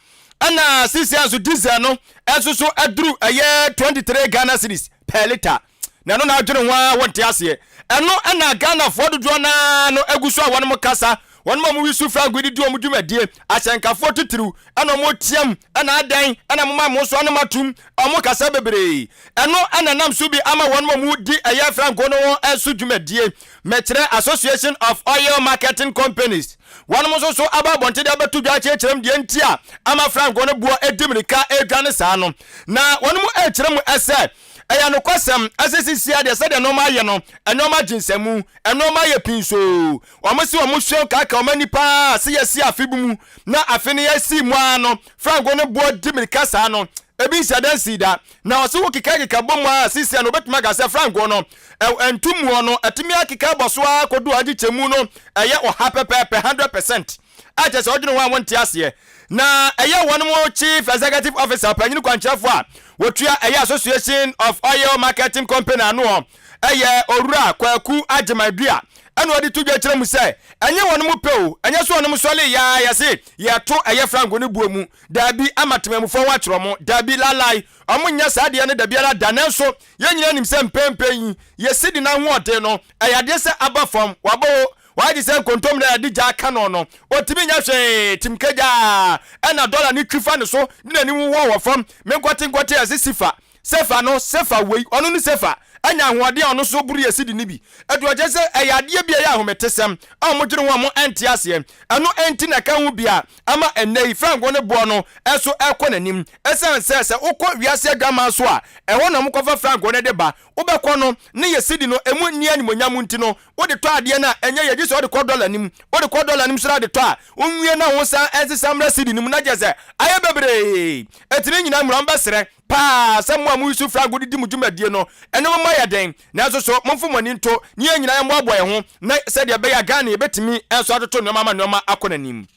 ɛna sisi a nso diesel no ɛnso so ɛduru ɛyɛ 23 Ghana cedis per litre. Na ɛno na adwene ho ara wonte aseɛ. Ɛno na Ghanafoɔ dodoɔ no ara no agu so a wɔnom kasa, wɔnom a wɔwi su frango de di wɔn dwumadie, ahyɛnkafoɔ titiriw ɛna wɔn team ɛna adɛn ɛna moma mo so anom atum, wɔn kasa bebree. Ɛno na ɛnam so bi ama wɔnom a wɔdi ɛyɛ frango no ho so dwumadie, mekyerɛ Association of Oil Marketing Companies, wɔnom nso so aba abɔnten de abɛto dwa akyerɛkyerɛ mu deɛ nti a ama frango no boɔ edi mirika redwane saa no. Na wɔnom rekyerɛ mu sɛ Ɛyɛ nokwasɛm sɛ seesei ara deɛ sɛdeɛ nnoɔma ayɛ no, nnoɔma gye nsamu, nnoɔma ayɛ pinsoo. Wɔn se wɔn sua kaaka wɔn ani paa sɛ yɛasi afe bi mu na afe no yɛasi mu ara no, frango no boɔ di mirika saa no, ebi nhyɛ da nsii da. Na wɔse wokekakeka bɔ mu ara seesei no wobɛtumi aka sɛ frango no ntomuo no atumi akeka abɔ so ara kɔdu ɔhankyekyɛmu no ɛyɛ ɔha pɛpɛɛpɛ, 100%. A kyerɛ sɛ ɔdwene ho a wonte aseɛ. Na ɛyɛ wɔn mo Chief Executive Officer, ɔpanyin kwankyerɛfoɔ a wɔtua ɛyɛ Association of Oil Marketing Company anoɔ, ɛyɛ Owura Kwaku Agyeman Dua, ɛna ɔde to dwa kyerɛ mu sɛ, ɛnyɛ wɔn mo pɛ o, ɛnyɛ sɛ wɔn sɔre yɛ ara yɛse yɛto ɛyɛ frango no buo mu, daabi, ama temanmufoɔ ho akyerɛ wɔn, daabi, lalai, wɔn nyɛ saa adeɛ no dabiara da, nanso yɛn nyinaa nim sɛ mpɛnpɛn yi, yɛ sidi no ahoɔden no, ɛyɛ adeɛ sɛ aba fam, wabɔ o, Wayɛ te sɛ nkontommire a yɛde gya aka no no, ontumi nyɛ hwee, tim kagyaa, ɛnna dɔla no twi fa ne so de n'anim wowɔ wɔ fam. Me nkɔtenkɔte a ɛse Sifa, Sefa no, Sefa wei, ɔno ne Sefa, anya ahoɔden a ɔno nso boro yɛ sidi no bi. Ɛto ɔkyerɛ sɛ ɛyɛ adeɛ bi a ɛyɛ ahometesɛm a wɔdwene ho a wɔnte aseɛ. Ɛno nti na ɛka ho bi a ama ɛnnɛ yi frango no boɔ no nso rekɔ n'anim. Ɛsiane sɛ sɛ wokɔ wiase adwaman so a, ɛhɔ na wɔkɔfa frango no de ba. Wobɛkɔ no, ne yɛ sidi no, emu nni animuonyam nti no, Wode tɔ adeɛ no a, ɛnyɛ yie, gye sɛ wode kɔ dɔla no mu. Wode kɔ dɔla no mu nso na wode tɔ a, wonwie na wosan nsesa mmra cedi no mu na kyerɛ sɛ ayɛ bebree. Enti ne nyinaa mu no, wɔbɛsrɛ paa sɛ mo a moyi so frango de di mo dwumadie no, nneɛma mu ayɛ den, nanso so momfa mo ani nto ne yɛn nyinaa yɛmmoaboa yɛn ho na sɛdeɛ ɛbɛyɛ a Ghana yɛbɛtumi nso atoto nneɛma ama nneɛma akɔ n'anim.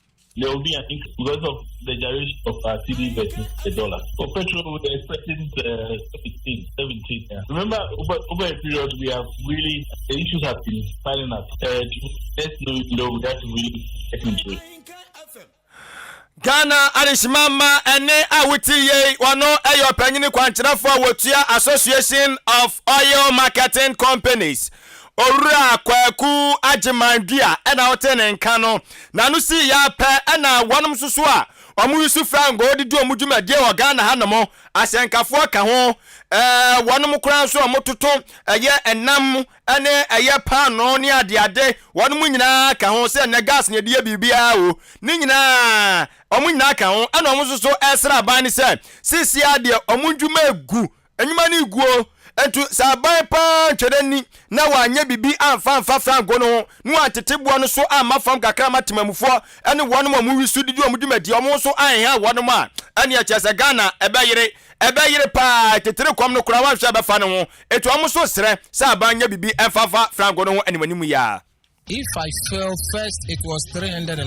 There will be an increase because of the gyration of our cedi versus the dollar. For petrol, we are expecting 16, 17. Yeah. Remember, over, over a period, we have really, the issues have been piling up. Let's know, know we have to really get into it. Ghana adehyema mma ɛne a wote yei wɔno ɛyɛ ɔpanyini kwankyerɛfoɔ a wɔtua Association of Oil Marketing Companies Owura Kwaku Agyeman Dua ɛna wote ne nka no. N'ano sii yɛ pɛ ɛna wɔnom nso so a. wɔn use frangoo de di wɔn dwumadie wɔ Ghana ha nom, asɛnkafoɔ ka ho, ɛɛ wɔnom koraa nso a wɔtoto ɛyɛ ɛnam ne ɛyɛ paanoo ne adeade, wɔnom nyinaa ka ho sɛ ɛnɛ gas na yɛde yɛ biribiara o, ne nyinaa wɔn nyinaa ka ho, ɛna wɔn nso so ɛresrɛ aban no sɛ seesei ara deɛ wɔn ndwuma egu Nnwuma no regu o, nti sɛ aban paa antwa n'ani na wanyɛ biribi amfa amfa frango no ho na wantete boɔ no so amma fam kakra amma temamufoɔ ne wɔnom a wɔwi so didi wɔn dwumadie wɔn nso anha wɔnom a, ɛneɛ kyerɛ sɛ Ghana ɛbɛyere, ɛbɛyere paa, tetere kɔm no koraa wanhwɛ a ɛbɛfa ne ho, nti wɔn nso srɛ sɛ aban nyɛ biribi mfa mfa frango no ho animanimu yi ara. If I fail first it was 350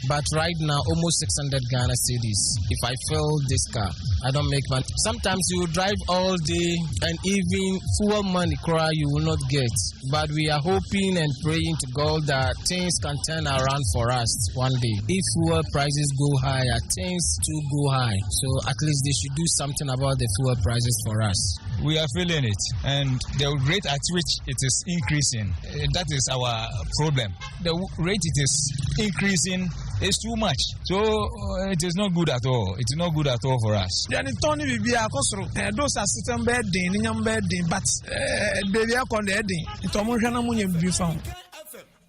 but right now almost 600 Ghana cedis. If I fail this car, I don't make money. Sometimes you will drive all day and even fuel money cry you will not get. But we are hoping and praying to God that things can turn around for us one day. If fuel prices go higher, things too go high. So at least they should do something about the fuel prices for us. We are feeling it and the rate at which it is increasing, eh, that is our problem. The rate it is increasing is too much. So uh, it is not good at all. It is not good at all for us. Deɛ ne tɔn ne biribi akɔ soro ɛdo sɛ asetɛm bɛyɛ den ne nyam bɛyɛ den but ɛɛ beebi akɔ no ɛyɛ den nti ɔmo nhwɛ na mo nyɛ biribi fa ho.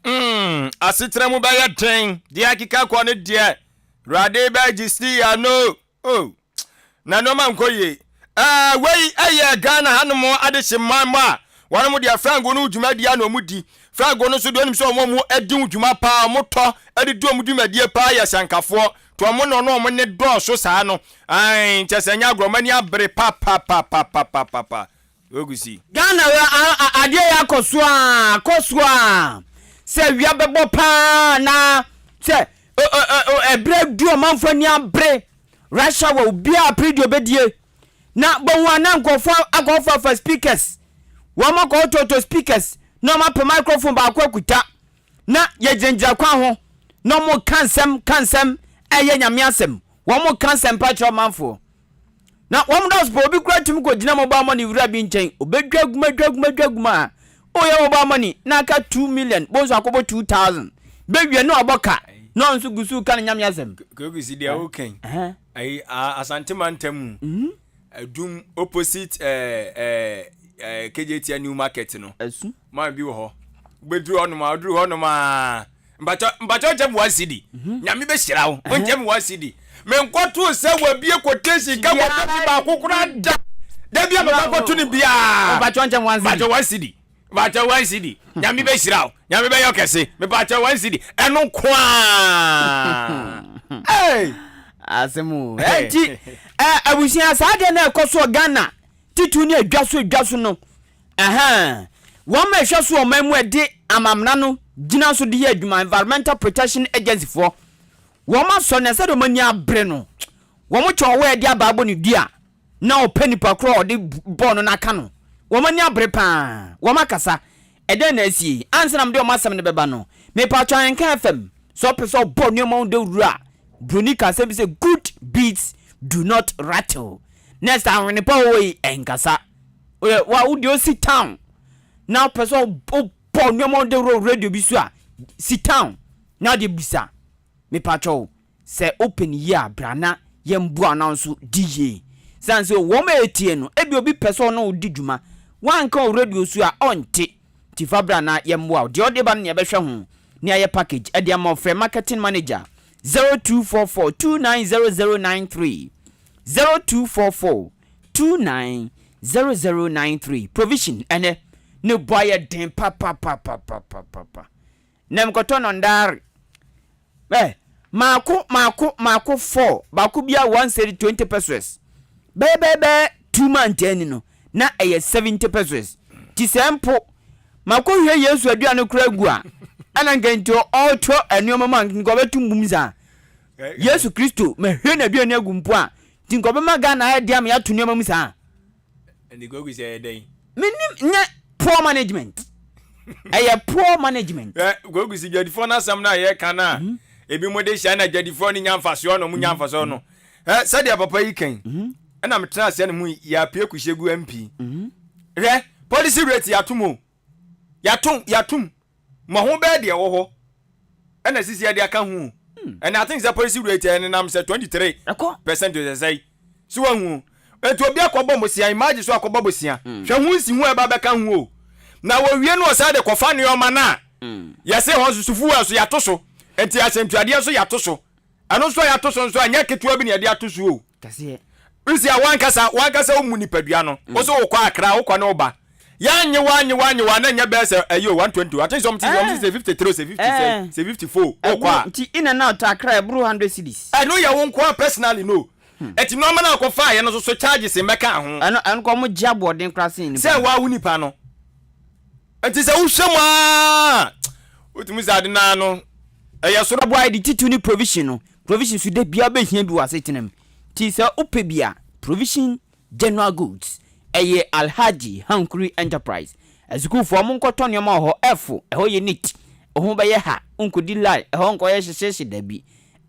Mm, asetena mu bɛyɛ den deɛ akeka kɔ no deɛ Awurade bɛgye si ano. Oh, na nneɛma nkɔ yie. Ɛɛ wei ɛyɛ Ghana hanom adehye mman mu a wɔn deɛ frango no dwumadie a na wɔn di. Frango no nso deɛ onim sɛ wɔn wɔn di ho dwuma paa, wɔn tɔ de di wɔn dwumadie paa yɛ sɛnkafoɔ. To wɔn na wɔn wɔn ne dɔɔso saa no. Ae, kyɛ sɛ nyɛ agorɔ, wɔn ani abere papapapapapapa. Ogusi. Ghana adeɛ yɛ akɔ so aa akɔ so aa sɛ awia bɛbɔ paa na sɛ ɛberɛ du ɔmanfoɔ ani abere rush hour obiara pere deɛ ɔbɛdie na bɔhu a na nkurɔfoɔ akɔfafa speakers wɔn akɔtɔtɔ speakers na wɔn apɛ microphone baako akuta na yɛgyinagyina kwan ho na wɔn ka nsɛm ka nsɛm ɛyɛ nyame asɛm wɔn ka nsɛm pa kyerɛ ɔmanfoɔ Na wɔn dɔɔso paa, obi koraa tumi kɔgyina mobile money wura bi nkyɛn, ɔbɛdwa guma dwa guma dwa guma a, ɔyɛ mobile money na aka 2 million, bonso akɔbɔ 2000, bɛwie na ɔbɔ ka, na ɔno nso gu so reka ne nyame asɛm. Kwaku si deɛ woka yi, ayi Asante mantam mu, Adum opposite ɛɛ ɛɛ KJTN New Market no, Asu. Man bi wɔ hɔ, wobɛduru hɔnom a, woduru hɔnom a, mpakyɛ mpakyɛ nkyɛ me one cedi mhm. nyame bɛhyira wo nkyɛ me one cedi menkɔtoo sɛ wabie quotation ka quotation baako koraa da da bi a mɛkɔ akɔto no biaa mpakyɛ nkyɛ me one cedi mpakyɛ one cedi mpakyɛ one cedi nyame bɛhyira wo nyame bɛyɛ ɔkɛse mepakyɛ one cedi ɛno nkoaa asɛm o ɛnti abusua saa deɛ na ɛkɔ soɔ Ghana titiriw ne adwa so adwa so no Ɛhɛɛ. Wɔn a ɛhwɛ so ɔman mu a ɛde amamena no gyina so de yɛ adwuma, Environmental Protection Agency foɔ, wɔn asɔ na sɛdeɛ wɔn ani abere no, wɔn kyɛ ɔwɔ a ɛde abaa bɔ ne dua na ɔpɛ nipa korɔ a ɔde bɔɔ no no aka no. Wɔn ani abere paa. Wɔn akasa. Ɛdɛn na asie? Ansa na mede wɔn asɛm no bɛba no, mepatwɔ Ahenka FM, sɛ ɔpɛ sɛ ɔbɔ nneɛma ho dawuro a, Buroni ka asɛm bi sɛ good beats do not rattle. Next ahwene pa wɔ hɔ yi, ɛnkasa. Woyɛ wa wo deɛ osi town na wopɛ sɛ wobɔ nneɛma wode wɔ radio bi so a si town na wode bisa mepakyɛw sɛ wopɛ ne yie a bra na yɛmboa na nso di yie sane sɛ wɔn a ɛtie no ebi obi pɛ sɛ ɔne wo di dwuma woanka wɔ radio so a ɔnte nti fa bra na yɛmmoa wo deɛ ɔde ba no na yɛbɛhwɛ ho ne ayɛ package ɛde ama wo frɛ marketing manager 0244 290093 0244 290093 provision ɛnɛ ne bɔ ayɛ den papapapapapapa na mekɔtɔ no ndaare ɛ maako maako maako four baako bia one cedi 20 pesos bɛyɛ bɛyɛ bɛyɛ two months ani no na ɛyɛ 70 pesos ti sɛ mpo makɔ hwɛ Yesu aduane kora gu a ɛna nka nti ɔtɔ nneɛma mu a nka ɔbɛto mbum saa Yesu Kristo mahwɛ n'aduane agu mpo a Nti nka ɔbɛma Ghana ayɛ den ama yɛato nneɛma mu saa? Ɛnde Kwaku sɛ ɛyɛ dɛn? Menim, nyɛ poor management. Ɛyɛ poor management. Hwɛ, Kwaku sɛ dwadifoɔ no asɛm no a yɛka no a, mhm. ebi mo de hyɛ na dwadifoɔ no nya mfasoɔ na ɔmo nya mfasoɔ no. Mhm. Hwɛ, sɛdeɛ papa yi kan, mhm. ɛna metena aseɛ no mu yɛapue kuhyɛ gu MP. Hwɛ, policy rate yɛatom o. Yɛatom, yɛatom. Mmɔho bɛɛ deɛ ɛwɔ hɔ ɛna sisi yɛde aka ho o. Ɛna I think sɛ policy rate ɛnenam sɛ 23% sɛ sɛi. So wahu? Enti obi akɔbɔ bosea, imagine so akɔbɔ bosea. Hwɛ ho nsiho a ɛba bɛka ho o. Na wɔwie no ɔsan de kɔfa nneɛma no a yɛse hɔ nso so fuel nso yɛato so. Enti ahyɛntuadeɛ nso yɛato so. Ɛno nso a yɛato so nso ɛnyɛ ketewa bi na yɛde ato so o. Kɛseɛ. Nsi a wankasa wankasa wo mu nipadua no. Wo so wokɔ Accra wokɔ ne wo ba. Yɛanye wo anye wo anye wo a na ɛnyɛ bɛyɛ sɛ ɛyi o 120 o. I think sɛ ɔmo te ɔmo se sɛ 53 o sɛ 50 sɛ sɛ 54 wokɔ a. Nti in and out Accra ɛboro 100 cedis. Ɛno yɛ wo nko ara personally no. Ɛti nnoɔma no a wokɔ faeɛ no nso so charges mmɛka ho. Ɛno ɛno kɔ ɔmo gye aboɔden koraa sen nipa Sɛ no. waa wo nipa no. Nti sɛ wohwɛ mu aa wotumi sɛ ade no ara no ɛyɛ soro. Aboa yɛde titiriw ne provision no. Provision nso da biara wobɛhia bi wɔ asetena mu. Nti sɛ wopɛ bi a, Provision General Goods, ɛyɛ Alhaji Hankuri Enterprise. Asukuufoɔ monkɔtɔ nneɛma wɔ hɔ, ɛfo, ɛhɔ yɛ neat, wo ho bɛyɛ ha, wonkɔdi line, ɛhɔ nkɔyɛ hyehyeehye, dabi.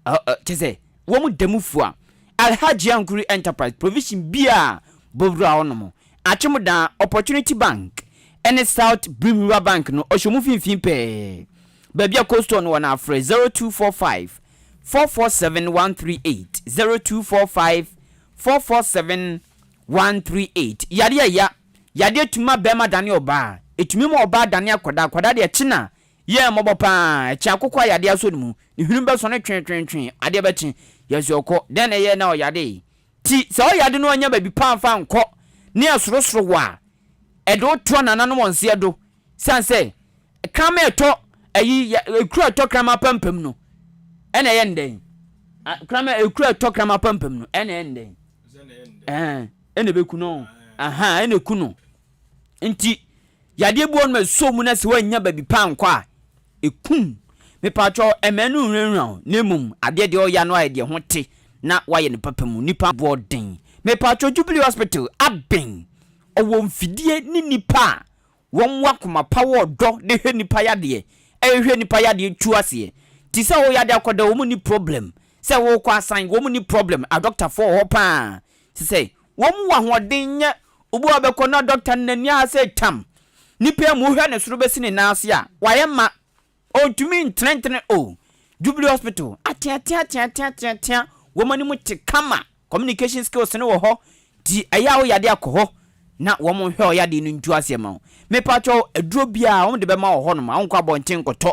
Ɛhɔ, ɛ, kyerɛ sɛ, wɔn da mu fua. Alhaji Hankuri Enterprise, provision biara bɔwura hɔnom. Akyemdan, Opportunity Bank, ɛne South Brim Rural Bank no, ɔhyɛ wɔn mfimfini pɛɛ. Baabi a Cold Store no wɔ no, afrɛ 0245 447 138, 0245 447 138. Yadeɛ a ɛya, Yadeɛ tumi ma barima dane ɔbaa, ɛtumi ma ɔbaa dane akwadaa, akwadaa deɛ ɛkye no a, yɛ mmɔbɔ pa ara, ɛkye akokɔ a yadeɛ asɔ ne mu, ne hwene bɛsɔ no tweetweetwee, adeɛ bɛkye, yɛse ɔkɔ, dɛn na ɛyɛɛ na ɔyadee? Nti sɛ ɔyade no annya baabi pa amfa ankɔ ne asorosoro wɔ a, ɛde wo toa nananom wɔn nseɛ do, siane sɛ kraman a ɛtɔ ayi, ekuro a ɛtɔ kraman apampam no, ɛna ɛyɛ no dɛn? Kraman, ekuro a ɛtɔ kraman apampam no, ɛna ɛyɛ no dɛn? Ɛɛ, ɛna ɛbɛku no. Aha, ɛna ɛku no. Nti, yadeɛ bi wɔ nom a ɛsɔ mu na sɛ woannya baabi pa ankɔ a, ɛkum. Mepatwɔ, ɛmɛ no nwurawura o, na mmom adeɛ deɛ ɔya no ayɛ deɛ ho te na wayɛ no papa mu. Nipa boɔ den. Mepatwɔ, Jubilee Hospital aben. Ɔwɔ mfidie ne nipa a Wɔn wɔ akoma pa wɔ ɔdɔ de hwɛ nipa yadeɛ ɛhwehwɛ nipa yadeɛ tu aseɛ ti sɛ wo yadeɛ akɔda wɔn nni problem sɛ wo kɔ asan wɔn nni problem adɔktafoɔ wɔ hɔ paa te sɛ wɔn wɔ ahoɔden nyɛ obi wɔ bɛkɔ na dɔkta no n'ani aha sɛ tam nipa mu wohwɛ ne soro bɛsi ne nan ase a wayɛ ma ɔntumi ntenetene o Jubilee Hospital ateateateateateatea wɔn anim te kama Communication skills no wɔ hɔ nti ɛyɛ a wo yadeɛ akɔ hɔ na wɔn nhwɛ wo yadeɛ no ntu aseɛ ma wo. Mepakyɛw aduro biara wɔn de bɛma wɔ hɔ nom a wonkɔ abɔnten nkɔtɔ.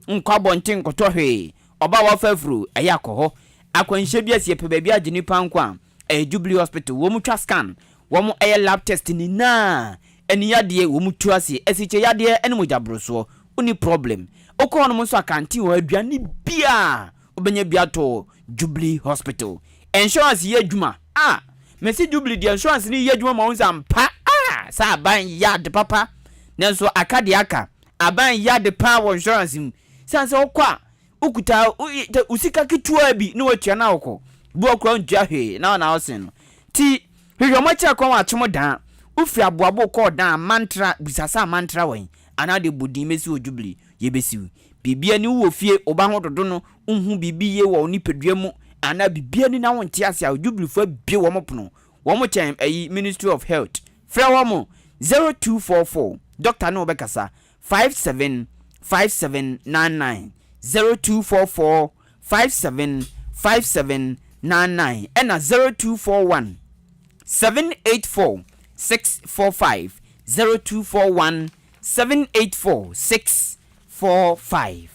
Wonkɔ abɔnten nkɔtɔ hwee. Ɔbaa wafa afuro ɛyɛ akɔ hɔ. Akwanhyia bi asi yɛpɛ baabi agye nipa nko a ɛyɛ Jubilee Hospital. Wɔn twa scan, wɔn ɛyɛ lab test nyinaa. Ani yadeɛ wɔn tu aseɛ, asikyire yadeɛ ɛne mogya borosoɔ. Wonni problem. Wokɔ hɔ nom nso a canteen wɔ hɔ aduane biara Wobɛnya bi atɔ Jubilee Hospital. Insurance yɛ adwuma ah! Mese Jubilee deɛ insurance no yɛ adwuma ma wohu sɛ ampa ah! Sɛ aban yɛ ade papa. Nanso aka deɛ aka. Aban yɛ ade paa wɔ insurance mu. Siane sɛ wokɔ a, wokuta wo sika ketewa bi na watua na wokɔ. Bi wɔ koraa wontua hwee na na wosen no. Nti hwehwɛ wɔn akyiri akwan wɔ Akyem Dan. Wofiri Aboabo kɔ Ɔdan, Amantra, bisa sɛ Amantra wɔ he? Anaa wode bɔ din mɛsi wɔ Jubilee, yɛbɛsi wo. Biribi ani wowɔ fie, wo ba ho dodo no, wonhu biribi yie wɔ wo nipadua mu anaa biribi ani na wonte ase a, Jubileefoɔ abue wɔn pono. Wɔn kyɛn ayi Ministry of Health. Frɛ wɔn 0244, doctor ne wo bɛkasa, 57 57 99, 0244 57 57 99 ɛna 0241 784 645, 0241 784 645.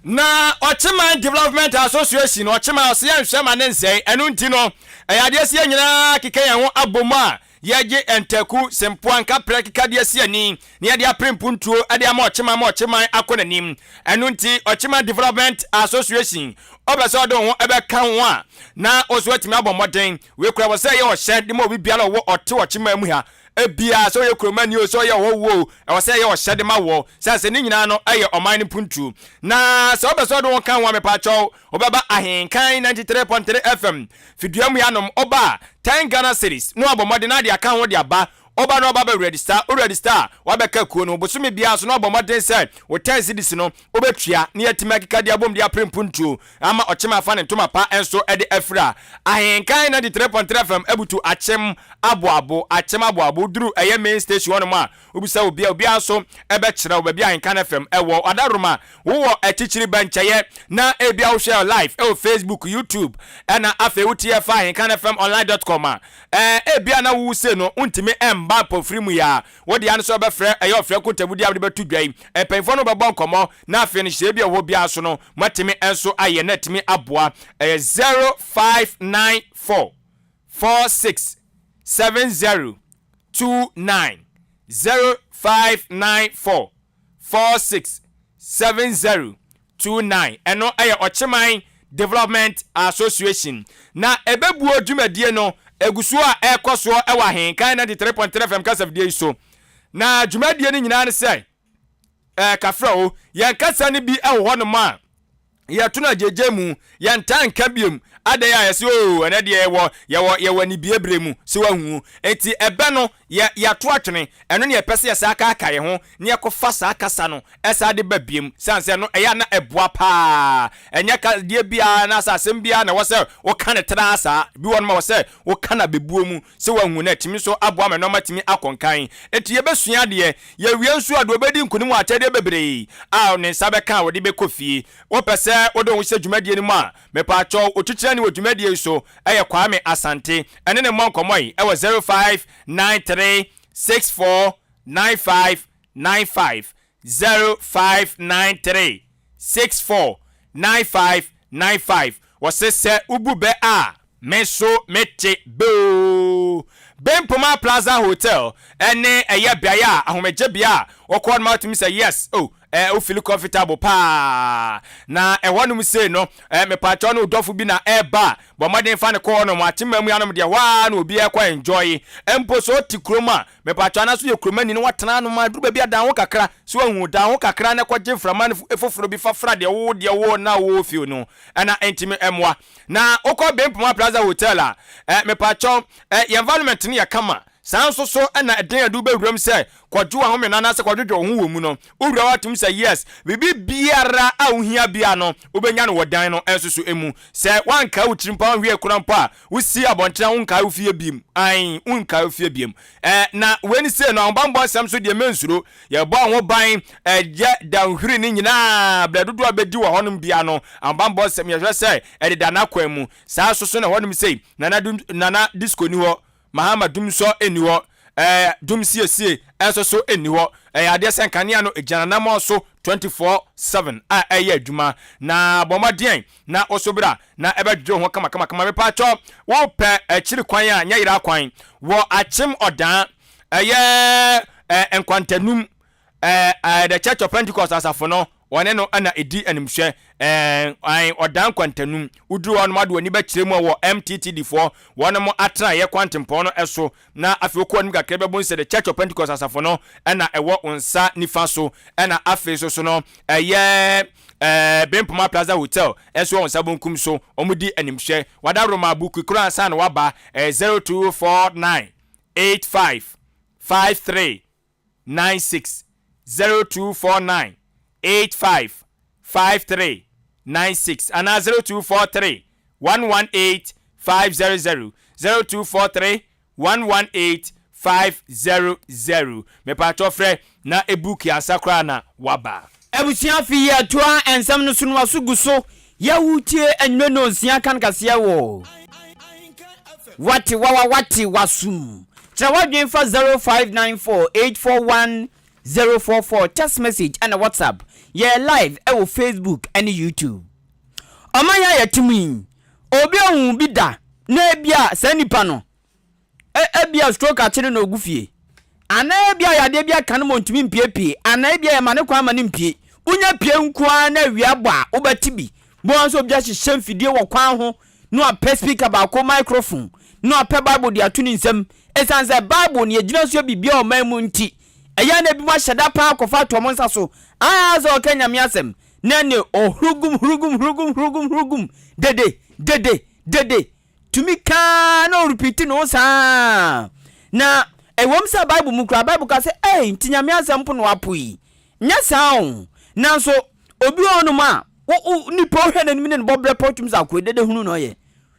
Na Ɔkyeman Development Association, Ɔkyeman, ɔse yɛnhwɛ ma ne nsɛe, ɛno nti no, ɛyɛ adeɛ sɛ yɛn nyinaa keka yɛn ho abɔ mu a yɛgye ntaku, sempoa, nkaprɛ keka de asi ani na yɛde apere mpuntuo de ama Ɔkyeman ma Ɔkyeman akɔ n'anim. Ɛno nti Ɔkyeman Development Association, wopɛ sɛ wode wo ho bɛka ho a, na wo nso woatumi abɔ mmɔden. Wei koraa ɛwɔ sɛ ɛyɛ ɔhyɛ de ma obi biara a ɔwɔ ɔte Ɔkyeman mu ha Ebia sɛ ɔyɛ kuromani o, sɛ ɔyɛ ɔhɔhoɔ o, ɛwɔ sɛ ɛyɛ ɔhyɛde ma woɔ, sane sɛ ne nyinaa no yɛ ɔman no mpuntuo. Na sɛ wopɛ sɛ wode wo ho ka ho a, mepaakyɛw, wobɛba Ahenkan 93.3 FM, Fidua mu hanom, woba a, 10 Ghana cedis na woabɔ mmɔden ade aka ho de aba. Woba na woba bɛ register, wo register a, woabɛka kuo no ho. Bosome biara nso na woabɔ mmɔden sɛ wo 10 cedis no wobɛtua na yɛatumi akeka de abom de apere mpuntuo ama ɔkyem afa ne ntoma pa nso de afira. Ahenkan 93.3 FM abutu akyem aboabo, akyem aboabo. Woduru ɛyɛ main station hɔnom a, wobisa obi a, obiara nso bɛkyerɛ wo baabi a Ahenkan FM wɔ. Adaworoma, wowɔ akyikyiri bɛnkyɛeɛ na ebia wohwɛ live wɔ Facebook, YouTube ɛna afei wotie ɛfa ahenkanfmonline dot com a, ɛɛ ebia na wo sei no wontumi mma mpofiri mu yi a, wo dea no sɛ wobɛfrɛ ɛyɛ ɔfrɛ nkontabudeɛ a wode bɛto dwa yi, mpanyinfoɔ no bɛbɔ nkɔmmɔ na afei no nhyehyɛeɛ bi a ɛwɔ hɔ biara so no moatumi nso ayɛ na atumi aboa. Ɛyɛ 0594 46 70 29 0594 46 70 29 ɛno yɛ Ɔkyeman Development Association na ɛbɛbuo dwumadie no ɛgu so a ɛrekɔ soɔ wɔ Ahenkan 93.3 FM kasafidie yi so. Na dwumadie no nyinaa ne sɛ ɛɛ kafrɛ o, yɛn kasa no bi wɔ hɔnom a yɛto no agyegye mu, yɛntaa nka biom. Adɛn a yɛse oo ɛnɛ deɛ yɛwɔ yɛwɔ yɛwɔ anibue berɛ mu, sɛ wahu. Enti ɛbɛ no yɛ yɛato atwene, ɛno ne yɛpɛ sɛ yɛsan kaakae yɛn ho na yɛkɔfa saa kasa no san de ba biom, sane sɛ ɛno ɛyɛ a na ɛboa paa. Ɛnyɛ ka deɛ biara anaasɛ asɛm biara na ɛwɔ sɛ woka no traa saa, bi wɔ hɔnom a ɛwɔ sɛ woka no abɛbuo mu sɛ wahu na atumi nso aboa ma nnoɔma atumi akɔ nkan. Enti yɛbɛsua adeɛ, yɛwie nso a deɛ ɔbɛdi nkonim wɔ akyɛdeɛ bebree a ne nsa bɛka a ɔde bɛkɔ fie. Wopɛ sɛ wode wo ho hyɛ dwumadie no mu a, mepaakyɛw, wo titenani wɔ dwumadie yi so yɛ Kwame Asante. Ɛne no mmɔ nkɔmmɔ yi wɔ 0593 64 95 95, 0593 64 95 95. Wɔse sɛ wobu bɛ a, me nso mete bɛ oo. Bempoma Plaza Hotel ne ɛyɛ beaeɛ a ahomegyebea a wokɔ hɔ nom a wotumi sɛ yes oh eh, wo feel comfortable paa. Na ɛhɔ nom sei no eh, mepaakyɛw ne wo dɔfo bi na ɛreba a, bɔ mmɔden fa no kɔ hɔ nom. Akyemma mu anom deɛ hɔ ara na obi ɛrekɔ enjoy. Mpo sɛ wote kurom a, mepaakyɛw anaasɛ woyɛ kuromani na woatena anom a, duru baabi a dan ho kakra. So wahu, dan ho kakra na kɔgye mframa no foforɔ bi fa fra deɛ wo deɛ wo na wo feel no ɛna ɛntumi mmoa. Na wokɔ Bempoma Plaza Hotel a, eh, mepaakyɛw eh, yɛn environment no yɛ kama. Saa nso so na ɛden a ɛde wo bɛwura mu sɛ kɔgye w'ahome no anaasɛ kɔdwodwo wo ho wɔ mu no, wowura hɔ a tumi sɛ yes, biribi biara a wohia biara no wobɛnya no wɔ dan no nso so mu. Sɛ woankae wo tiri mpo a woanhwie kora mpo a, wosi abɔntene a wonkae wo fie biem, ae, wonkae wo fie biem. Eh, na wei ne sei no, ahobammɔ nsɛm so deɛ mensuro, yɛbɔ ho ban ɛyɛ danhwiri no nyinaa, berɛ dodoɔ a bɛdi wɔ hɔnom biara no, ahobammɔ nsɛm yɛhwɛ sɛ ɛdeda n'akwan mu. Saa nso so na ɛhɔnom sei, Nana, Nana Disco ni hɔ, Mahama dumsɔ nni hɔ, ɛɛ dum siesie nso so nni hɔ. Ɛyɛ adeɛ sɛ nkanea no gyina n'anammɔn so 24/7 a ɛyɛ adwuma. Na bɔ mmɔden na wo so bra na ɛbɛdwodwo wo ho kamakamakama. Mepaakyɛw, wopɛ akyiri kwan a, nyɛ yera kwan. Wɔ Akyem Ɔdaa, ɛyɛ ɛɛ Nkwantanum Ɛɛ, ɛɛ, The Church of Pentecost asafo no, wɔne no na ɛdi animhwɛ. Ɛɛ, ae, ɔdan kwantanum. Woduru hɔ nom ade w'ani bɛkyerɛ mu wɔ MTTD foɔ, wɔnom atenaeɛ kwantempɔn no so. Na afei wokɔ anim kakra bɛbom sɛ The Church of Pentecost asafo no na ɛwɔ wo nsa nifa so. Ɛna afei nso so no, ɛyɛ ɛɛ, Bempoma Plaza Hotel nso wɔ wo nsa bonkum so. Wɔdi animhwɛ. Wada Roma Bukwi koraa ansa na waba. Ɛyɛ 0249 85 53 96 0249 85 53 96 anaa 0243 118 500 0243 118 500 Mepaatwɔ frɛ na ebuki ansa koraa na waba. Abusua afe yi atoa nsɛm no so no aso gu so yɛ wo tie anwummerɛ nnɔnsia kan kaseɛ wɔ. Wate wawa wate wasum. Kyerɛ w'adwene fa 0594 841 044 text message ɛna WhatsApp. Yɛyɛ live ɛwɔ Facebook ɛne YouTube. Ɔman a yɛte mu yi, obi ohuu bi da na ebia saa nipa no Ebia stroke akye no na ogu fie. Anaa ebia yadeɛ bi aka no ma ontumi mpiepie. Anaa ebia yɛma no kwan ma no mpie. Wonya pie nko ara na awia bɔ a, wobɛte bi. Bohu ara sɛ obi ahyehyɛ mfidie wɔ kwan ho na wapɛ speaker baako, microphone, na wapɛ Bible de ato ne nsam. Esiane sɛ Bible na yɛgyina so yɛ biribiara wɔ ɔman mu nti, ɛyɛ a na ebinom ahyɛ da paa akɔfa ato wɔn nsa so. Ayɛ ara sɛ ɔreka Nyame asɛm, na ɛnne ɔhurugum, hurugum, hurugum, hurugum, hurugum, dede, dede, dede. tumi ka ara na ɔrepiti ne ho saa. Na Ɛwom sɛ Bible mu koraa, Bible ka sɛ, Ei, nti Nyame asɛm mpo na woapo yi? Nyɛ saa o! Nanso, obi wɔ hɔnom a, wo, wo, nipa wohwɛ n'anim ne ne bɔberɛ pɛ, wotumi sɛ akoa dede hunu na ɔyɛ.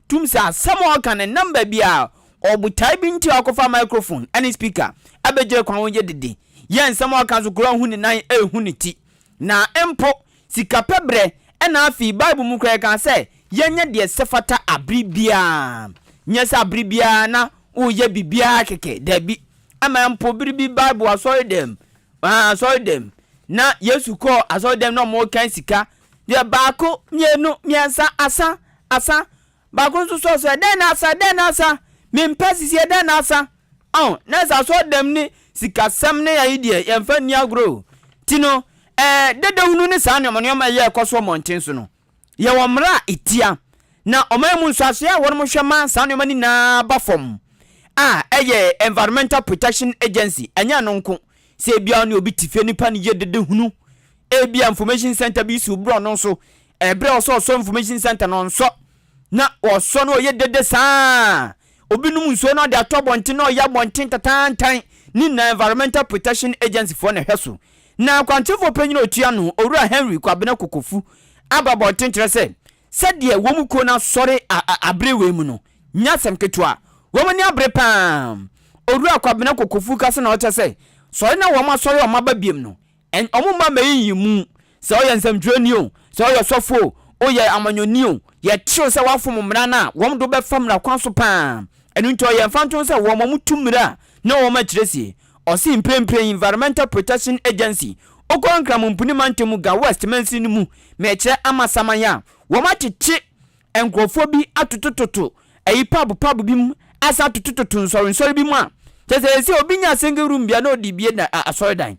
Tum sɛ asɛm a ɔka no nam baabi a ɔwɔ botae bi nti a ɔkɔfa microphone ne speaker abɛgyina kwan ho yɛ dede. Yɛ nsɛm a ɔka nso koraa hu ne nan ɛrehu ne ti. Na mpo sikapɛ berɛ ɛna afei Bible mu koraa yɛka sɛ yɛnyɛ deɛ ɛsɛ fata abere biara. Nyɛ sɛ abere biara na woreyɛ biribiara kɛkɛ, dabi. Ɛma mpo bere bi Bible asɔredɛm, asɔredɛm, na Yesu kɔɔ asɔredɛm na wɔrekan sika. Deɛ baako, mmienu, mmiɛnsa, asa, asa. Baako nso sɔɔ so, ɛdɛn na asa, ɛdɛn na asa? Mempɛ sisi, ɛdɛn na asa? Ɔn, na ɛsɛ asɔredɛm ne sikasɛm ne ayi deɛ yɛmfa nni agorɔ o. Ti no, ɛɛ, dedehunu ne saa nneɛma nneɛma ɛyɛ ɛkɔ so mmɔnten so no, yɛwɔ mmara a ɛtia. Na ɔman mu nso asoɛe a wɔnom hwɛ ma saa nneɛma no nyinaa ba fam a ɛyɛ Environmental Protection Agency, ɛnyɛ ɛno nko, sɛ ebia wo ne obi te fie nipa no yɛ dedehunu, ebia information center bi si wo borɔno so, ɛberɛ a ɔsɛ ɔsɔ information center no ɔnsɔ, na ɔsɔ no ɔyɛ dede saa, obi nom nsuo na ɔde ato abɔnten na ɔyɛ abɔnten tatantan, ne nyinaa Environmental Protection Agency foɔ na ɛhwɛ so. Na akwankyerɛfoɔ panyin a ɔtua ano, Owura Henry Kwabena Kokofu aba abɔnten kyerɛ sɛ, Sɛdeɛ wɔn kuo no asɔre a abere wei mu no nyɛ asɛm ketewa. Wɔn ani abere pa ara. Owura Kwabena Kokofu kasa na ɔkyerɛ sɛ, sɔre na wɔn asɔre a wɔn aba biom no, ɛn wɔn mma mmɛyiyi mu. Sɛ woyɛ nsɛmtwerɛni o, sɛ woyɛ ɔsɔfo o, woyɛ amanyɔni o, yɛkye wo sɛ woafom mmara no a, wɔn de wo bɛfa mmara kwan so pa ara. Ɛno nti ɔyɛ mfantoho sɛ wɔn wɔtu mmira a na wɔn akyerɛ sie. Ɔse mprempren Environmental Protection Agency okɔ Nkramompuni mantam mu Ga West mansini no mu mekyerɛ amasaman a wɔn akyekye nkurɔfoɔ bi atotototo ayi pub pub bi mu asan atotototo nsɔrensɔre bi mu a kyerɛ sɛ ɛsɛ obi nya single room bi a na ɔde bie na asɔredan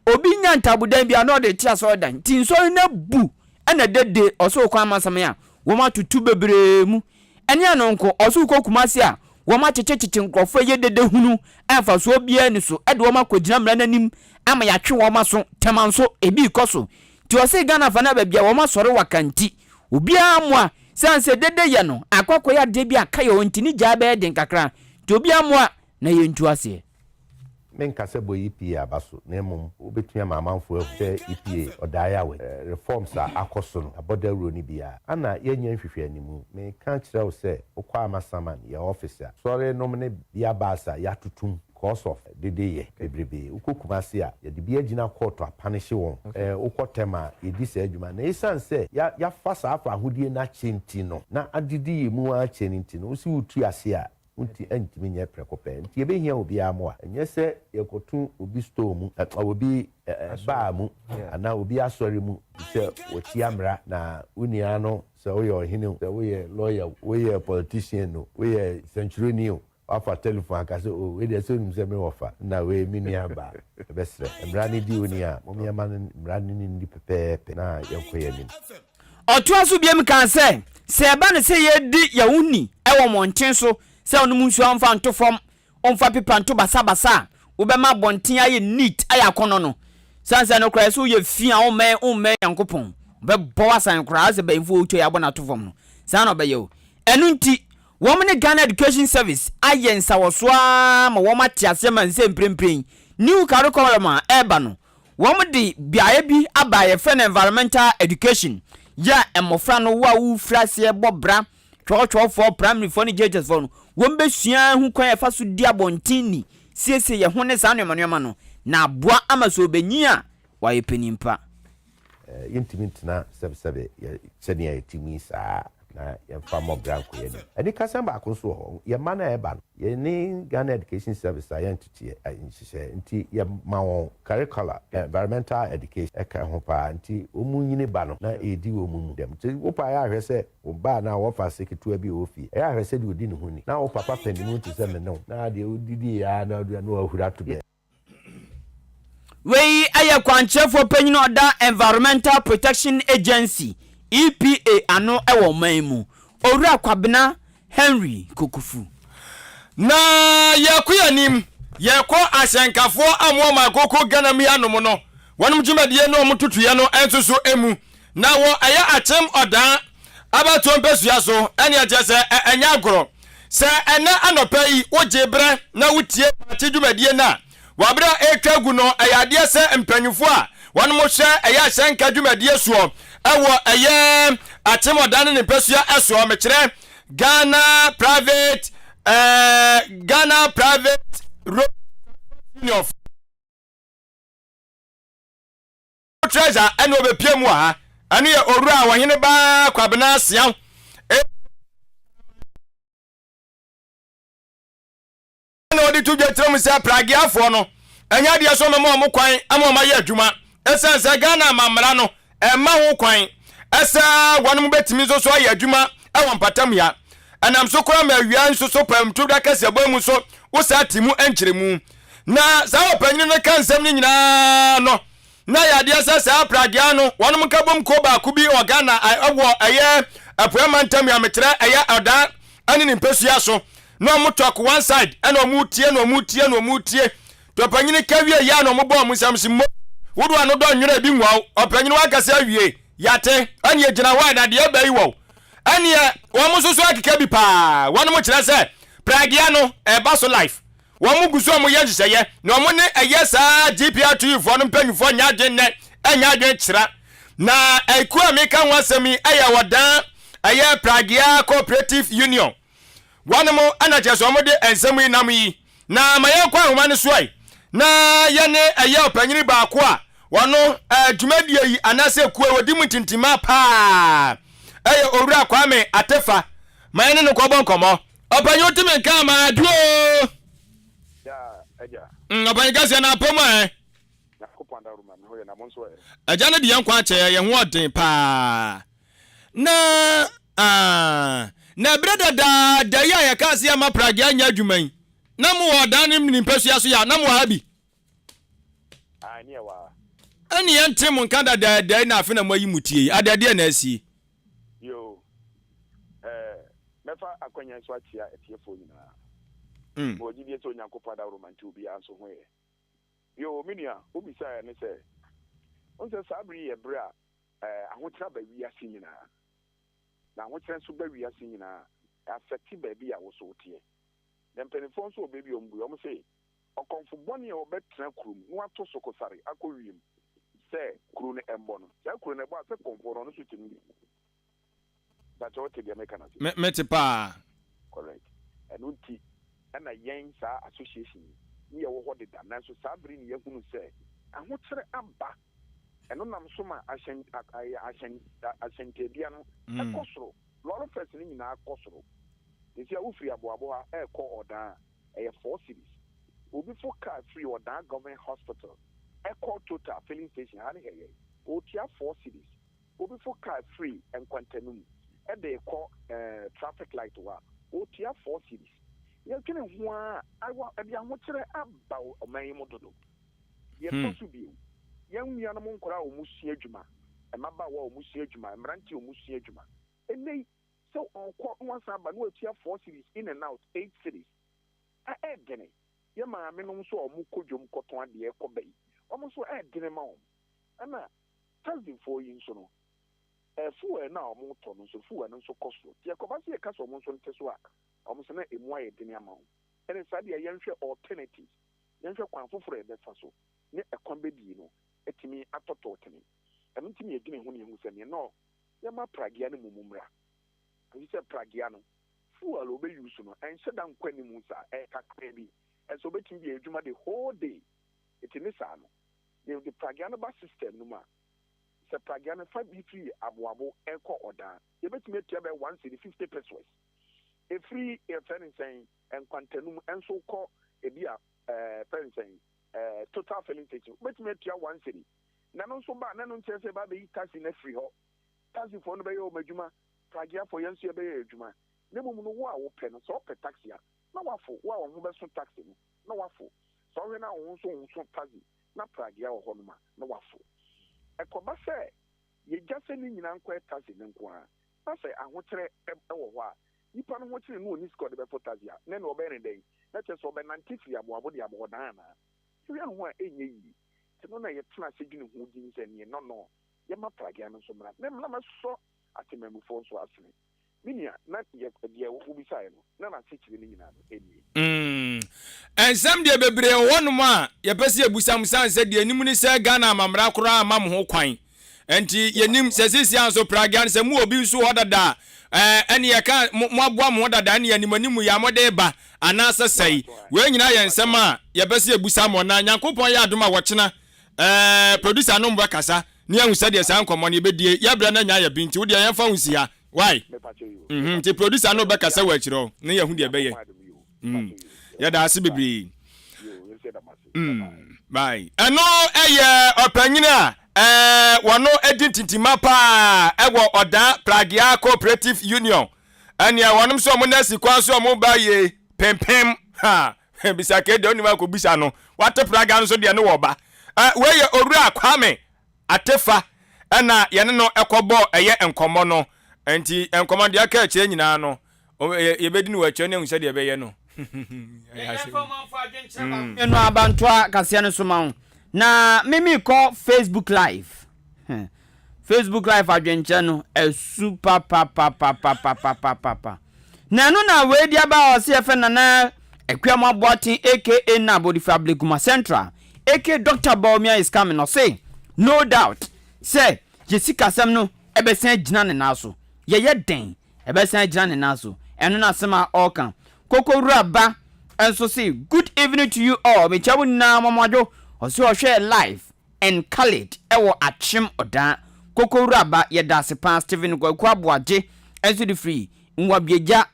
obi nya ntabodan bi a na ɔde te asɔredan nti nsɔre no abu ɛna dede ɔsɛ okɔ amasaman a wɔn atoto bebree mu Ɛne ɛno nko, ɔse wokɔ Kumasi a, wɔn akyekyekyekye nkurɔfoɔ ɛyɛ dede hunu a mfasoɔ biara nni so de wɔn akɔgyina mmara no anim ama yɛatwe wɔn aso, Tema nso, ebi rekɔ so. Nti ɔse Ghana fa no a baabi a wɔn asɔre waka nti, obiara mmoa, sane sɛ dede yɛ no, akɔ akɔyɛ adeɛ bi a aka yɛ hɔ nti ne gyae bɛyɛ den kakra, nti obiara mmoa na yɛntu aseɛ. Menka sɛ bɔ EPA aba so, na mmom wobɛtumi ama amanfoɔ ahu sɛ EPA ɔdaeɛ a wɔ reforms a akɔ so no, yɛabɔ dawuro no bi a, ana yɛnyɛ nhwehwɛanimu. Meka kyerɛ wo sɛ wokɔ Amasaman, yɛn office a, sɔre nom ne bia bus a yɛatotom because of dede yɛ bebrebe. Wokɔ Kumasi a, yɛde bi agyina court apanehye wɔn. Wokɔ Tema a, yɛdi saa adwuma. Na esiane sɛ yɛafa saa fahodie no akyɛ nti no, na adedi yɛn mu ara kyɛ no nti no, wose wotu ase a, Wonti ɛntumi nyɛ prɛko pɛ. Nti yɛbɛhia obiara mmoa. Ɛnyɛ sɛ yɛkɔto obi store mu, obi bar mu, anaa obi asɔre mu te sɛ wɔtia mmara na wo nua no, sɛ woyɛ ɔhene o, sɛ woyɛ lawyer o, woyɛ politician o, woyɛ sɛnkyerɛni o, woafa telephone aka sɛ oh wei deɛ sɛ wonim sɛ me wɔfa na wei me nua baa. Yɛbɛsrɛ, mmara no di wo ni a, mom yɛmma no mmara no ne nni pɛpɛɛpɛ na yɛnkɔ yɛn anim. Ɔtoaa so bio kaa sɛ, Sɛ ɛba no sɛ yɛredi yɛn ho ni wɔ mmɔnten so sɛ wonom nsuo a womfa nto fam, womfa pipa nto basabasa a, wobɛma abɔnten ayɛ neat, ayɛ akɔnnɔ no. Sane sɛ no koraa sɛ woyɛ fi a wommɛn wommɛn Nyankopɔn, ɔbɛbɔ wo asan koraa sɛ banyimfoɔ wotwa yi abɔ no ato fam no. Saa na ɔbɛyɛ wo. Ɛno nti, wɔn ne Ghana Education Service ayɛ nsawɔsoɔ ara ma wɔn ate aseɛ ma nsɛ mprempren new curriculum a ɛreba no, Wɔde beaeɛ bi aba a yɛfrɛ no environmental education yɛ a mmɔfra no wo a wofiri aseɛ bɔ bra, twɔtwɔfoɔ, primaryfoɔ ne JHSfoɔ no, wɔbɛsua ho kwan a yɛfa so di abɔnten ni, siesie yɛn ho ne saa nneɛma nneɛma no, na aboa ama sɛ ɔbɛnyin a, wayɛ panin pa. Yɛntumi ntena sɛbesɛbe yɛ sɛnea yɛte mu yi saa na yɛmfa mmɔ bra nkɔ yɛn anim. Anikasɛm baako nso wɔ hɔ, yɛn mma no a ɛba no, yɛne Ghana Education Service a yɛnteteɛ nhyehyɛɛ nti yɛma wɔn curricular, environmental education ɛka ho paa nti wɔn nyini ba no na ɛredi wɔn mu dɛm. Nti wo paa yɛ ahwɛ sɛ wo ba anaa wɔfa ase ketewa bi a ɔwɔ fie, ɛyɛ ahwɛ sɛdeɛ ɔdi ne ho ni na wo papa panimu te sɛ me ne wo na deɛ wodidi yɛ ara na wahuri ato baabi. Wei yɛ kwankyerɛfoɔ panyin a ɔda Environmental Protection Agency, EPA, ano wɔ ɔman yi mu, Owura Kwabena Henry Kokofu. Na yɛkɔ yɛn anim, yɛkɔ ahyɛnkafoɔ a wɔwɔ Makoko Ghana mu yi anom no, wɔnom dwumadie ne wɔn ntotoeɛ no nso so mu. Na wɔ ɛyɛ Akyem Ɔdaa abatoɔ mpasua so, ɛneɛ kyerɛ sɛ ɛnyɛ agorɔ. Sɛ ɛnnɛ anɔpa yi wogye berɛ na wotie Maakye dwumadie no a, wɔ berɛ a ɛretwa agu no, ɛyɛ adeɛ sɛ mpanyinfoɔ a wɔnom hwɛ ɛyɛ ahyɛnka dwumadie soɔ ɛwɔ ɛyɛ Akyem-Ɔda ne ne mpasua soɔ, mekyerɛ Ghana Private eh, Ghana Private Road Transport Union Treasure ɛna ɔbɛpie mu wɔ ha. Ɛno yɛ Owura Ɔhene Baa Kwabena Aseaw. Ɛna ɔde to dwa kyerɛ mu sɛ Prageafoɔ no, ɛnyɛ adeɛ sɛ ɔmɛma ɔmo kwan ama ɔmo ayɛ adwuma. Ɛsiane sɛ Ghana amammara no ɛmma ho kwan ɛsɛ wɔnom bɛtumi nso so ayɛ adwuma ɛwɔ mpatam ya. Ɛnam so koraa ma awia nso so pam to dwa kɛseɛbɔ mu nso wo saa te mu nkyerɛmu. Na saa ɔpanyini no ka nsɛm no nyinaa no, na ɛyɛ adeɛ sɛ saa pragea no wɔnom nkabom kuo baako bi wɔ Ghana ɛwɔ ɛyɛ apueɛ mantam yi a mekyerɛ ɛyɛ Ɔdaa ɛne ne mpɛsua so na wɔn talk one side ɛna wɔn tie na wɔn tie na wɔn tie to ɔpanyini ka wie yɛ a na wɔn bɔ wɔn nsam si mo wodo ano dɔ nwera ebi nwa wo ɔpanyini wakasa awie yate ɛne egyina hɔ a na deɛ ɛbɛ yi wɔ ɛneɛ wɔn nso so akeka bi paa wɔn mo kyerɛ sɛ pragea no ɛba so life Wɔn gu so a wɔyɛ nhyehyɛeɛ na wɔn ne ɛyɛ saa GPRTU foɔ no mpanyinfoɔ nyɛ adwene nnɛ ɛnyɛ adwene kyera. Na ekuo a meka ho asɛm yi ɛyɛ Ɔdan ɛyɛ Pragea Cooperative Union. Wɔn mo ɛna kyerɛ sɛ wɔn de nsɛm yi nam yi. Na ma yɛnkɔ ahoma no so ɛ na yɛne ɛyɛ ɔpanyini baako a wɔno ɛɛ dwumadie yi anaasɛ ekuo yi wɔdi mu ntintima paa ɛyɛ Owura Kwame Atefa. Ma yɛne no kɔbɔ nkɔmmɔ. Ɔpanyin wotumi nka ama adwo oo. Daa agya. Ɔpanyin kɛseɛ na apɔ mu ɛ. Nyankopɔn adaworoma me ho yɛ na mo nso ɛ. Agya no de yɛn nkwa akyɛ yɛn, yɛn ho ɔden paa. Na ah, na ɛberɛ dadaada yi a yɛkaa sɛ yɛmma pragea nyɛ adwuma yi, na mowɔ ɔdan ne ne mpasua so yɛ a, na mowɔ ha bi? Ae, ne yɛwɔ ha. Ɛne yɛnte mo nka dadaada yi na afe na moayi mo tie yi, adɛn deɛ na asie? Yoo, eh, mɛfa akwanya yi so akyea atiefoɔ nyinaa. Mewɔ gyidie sɛ Onyankopɔn adaworoma nti obiara nso ho yɛ. Yoo, me nua, wobisaeɛ ne sɛ, wohu sɛ saa bere yi yɛ bere a eh, ahokyerɛ aba wiase nyinaa. Na ahokyerɛ nso ba wiase nyinaa a, ɛ-affect baabi a wo nso woteɛ. Na mpanimfoɔ nso wɔ baabi a wɔbue, wɔse Ɔkɔmfo bɔne a ɔbɛtena kurom na wato sokosare akɔ wiem sɛ kuro no mmɔ no, saa kuro no ɛbɔ a sɛ kɔmfoɔ no ɔno nso te mu bi. Mpakyɛ wote deɛ meka no ase? Me mete paa. Correct. Ɛno nti ɛna yɛn saa association yi ne yɛwɔ hɔ deda nanso saa bere ne yɛahunu sɛ ahokyerɛ aba ɛno nam so ma ahyɛn ahyɛn ahyɛntiadua no ɛkɔ soro, lɔre fares no nyinaa kɔ soro. Seesei a wofiri Aboabo ha ɛrekɔ Ɔdaa a, ɛyɛ 4 cedis. Obi fo car firi Ɔdaa Government Hospital ɛkɔ Total filling station ha ne ha yɛi, ɔretua 4 cedis. Obi fo car firi Nkwantanum ɛde rekɔ eh, traffic light hɔ a, ɔretua 4 cedis. Yɛdwene ho ara a, ɛde ahokyerɛ aba ɔman yi mu dodo. Deɛ ɛtɔ so bio, yɛn nuanom nkwadaa a wɔsua adwuma, mmabaawa a wɔsua adwuma, mmeranteɛ a wɔsua adwuma, ɛnnɛ yi, sɛ ɔrekɔ na wasan aba na watua 4 cedis in and out, 8 cedis. A ɛɛdene. Yɛn maamenom nso a wɔkɔ dwam kɔtɔn adeɛ kɔ ba yi, wɔn nso ɛɛdene ma wɔn. Ɛna taxifoɔ yi nso no, ɛɛ fuel no a wɔtɔ no nso, fuel no nso kɔ soro. Nti ɛkɔba sɛ yɛka sɛ wɔn nso nte so a, wɔn nso na ɛmu ayɛ dene ama wɔn. Ɛne saa deɛ yɛnhwɛ alternatives, yɛnhwɛ kwan foforɔ a yɛbɛfa so ne ɛkwan bɛdie no atumi atɔtɔ tene. Ɛno nti na yɛdwene ho na yɛhu sɛ neɛ nɔ yɛma pragea no mmom mmra. Efisɛ pragea no, fuel a ɔbɛ use no, ɛnhyɛ da nkɔ anim saa, ɛyɛ kakraa bi. Ɛsɛ ɔbɛtumi de ayɛ adwuma the whole day. Nti ne saa no, yɛde pragea no ba system no mu a, sɛ pragea no fa bi firi Aboabo rekɔ Ɔdaa, yɛbɛtumi atua bɛyɛ 1 cedi 50 pesewas. Ɛfiri yɛfrɛ no sɛn, Nkwantanum nso kɔ ebi a ɛɛ fɛ no sɛn, ɛɛ Total filling station, wobɛtumi atua 1 cedi. Na ɛno nso ba a, na ɛno nkyerɛ sɛ yɛba abɛyi taxi no afiri hɔ. Taxifoɔ no bɛyɛ wɔn adwuma, prageafoɔ, yɛn nso yɛbɛyɛ yɛn adwuma. Na mmom no, wo a wopɛ no, sɛ wopɛ taxi a, na woafo, wo a wo ho bɛso taxi no, na woafo. Sɛ wohwɛ na wo ho nso nso taxi na pragea wɔ hɔnom a, na woafo. Ɛkɔba sɛ yɛgya sɛ ne nyinaa nkɔyɛ taxi no nko ara, na sɛ ahokyerɛ wɔ hɔ a, nipa no ho kyere no ɔnni sika a ɔde bɛfo taxi a, na ɛnneɛ ɔbɛyɛ no dɛn? Na kyerɛ sɛ ɔbɛnante firi Aboabo de aba Ɔdan anaa? Yɛhwɛ ho a, ɛnyɛ yie. Nti no na yɛtena ase dwene ho din sɛ neɛ nɔnɔ yɛma pragea no nso mmra na mmra mɛsɔ atemammufoɔ nso asene. Me nua, na deɛ deɛ wobisaeɛ no, na n'asekyerɛ no nyinaa no nie. Mm. Nsɛm deɛ bebree wɔ hɔnom a yɛpɛ sɛ yɛbusa mo sane sɛ deɛ nim ne sɛ Ghana amammara koraa mma mo ho kwan. Nti yɛnim sɛ seesei ara nso pragea no sɛ mowɔ bi nso wɔ hɔ dada a, ɛɛ ɛne yɛka mo moaboa mo ho dada ɛne anim anim yi a mode reba anaasɛ sɛe. Wei nyinaa yɛ nsɛm a yɛpɛ sɛ yɛbusa mo na Nyankopɔn yɛ adom a wɔkyena ɛɛ producer no mbɛkasa na yɛahu sɛdeɛ saa nkɔmmɔ no yɛbɛdie. Yɛbrɛ no anya ayɛ bi nti wodeɛ yɛmfa wo nsi ha. Why? Mhm, nti producer no bɛkasa wɔ akyire hɔ na yɛahu deɛ ɛbɛyɛ. Mm. Yɛda ase bebree. Mm. Bye. Ɛno ɛyɛ ɔpanyin a ɛɛ wɔno edi ntintima paa ɛwɔ Ɔdaa Pragea Cooperative Union. Ɛnea wɔnom sɛ wɔn nɛɛsi kwan so wɔn ba yie pempem ha bisa kee deɛ onim akɔbisa no wate praga nso deɛ ne wɔ ba. Ɛ wei yɛ Owura Kwame Atefa na yɛne no kɔbɔɔ ɛyɛ nkɔmmɔ no. Nti nkɔmmɔ no deɛ aka akyire nyinaa no, yɛbɛdi no wɔ akyire na yɛahu sɛdeɛ ɛbɛyɛ no. Ɛyɛ asɛm. Yɛmfa ɔmanfoɔ adwenkyerɛ baako mmienu aba ntoa kaseɛ no so ma wo. Na me merekɔ Facebook live. Facebook live adwenkyerɛ no asu papapapapapapapapa. Na ɛno na wei de aba a ɔse yɛfrɛ Nana Akuamoah Boateng aka Nab Odifiri Ablekuma Central aka Doctor Bawumia is coming ɔse no doubt sɛ yɛ sikasɛm no ɛbɛsan agyina ne nan so yɛyɛ dɛn ɛbɛsan agyina ne nan so ɛno na asɛm a ɔreka Koko Wura Ba nso se good evening to you all mekyia mo nyinaa mɔmɔdwo ɔse ɔhwɛɛ live and Khalid wɔ Akyem Ɔdaa. Koko Wura Ba yɛdaase paa Stephen Kwaku Aboagye nso de firi Nwabiagya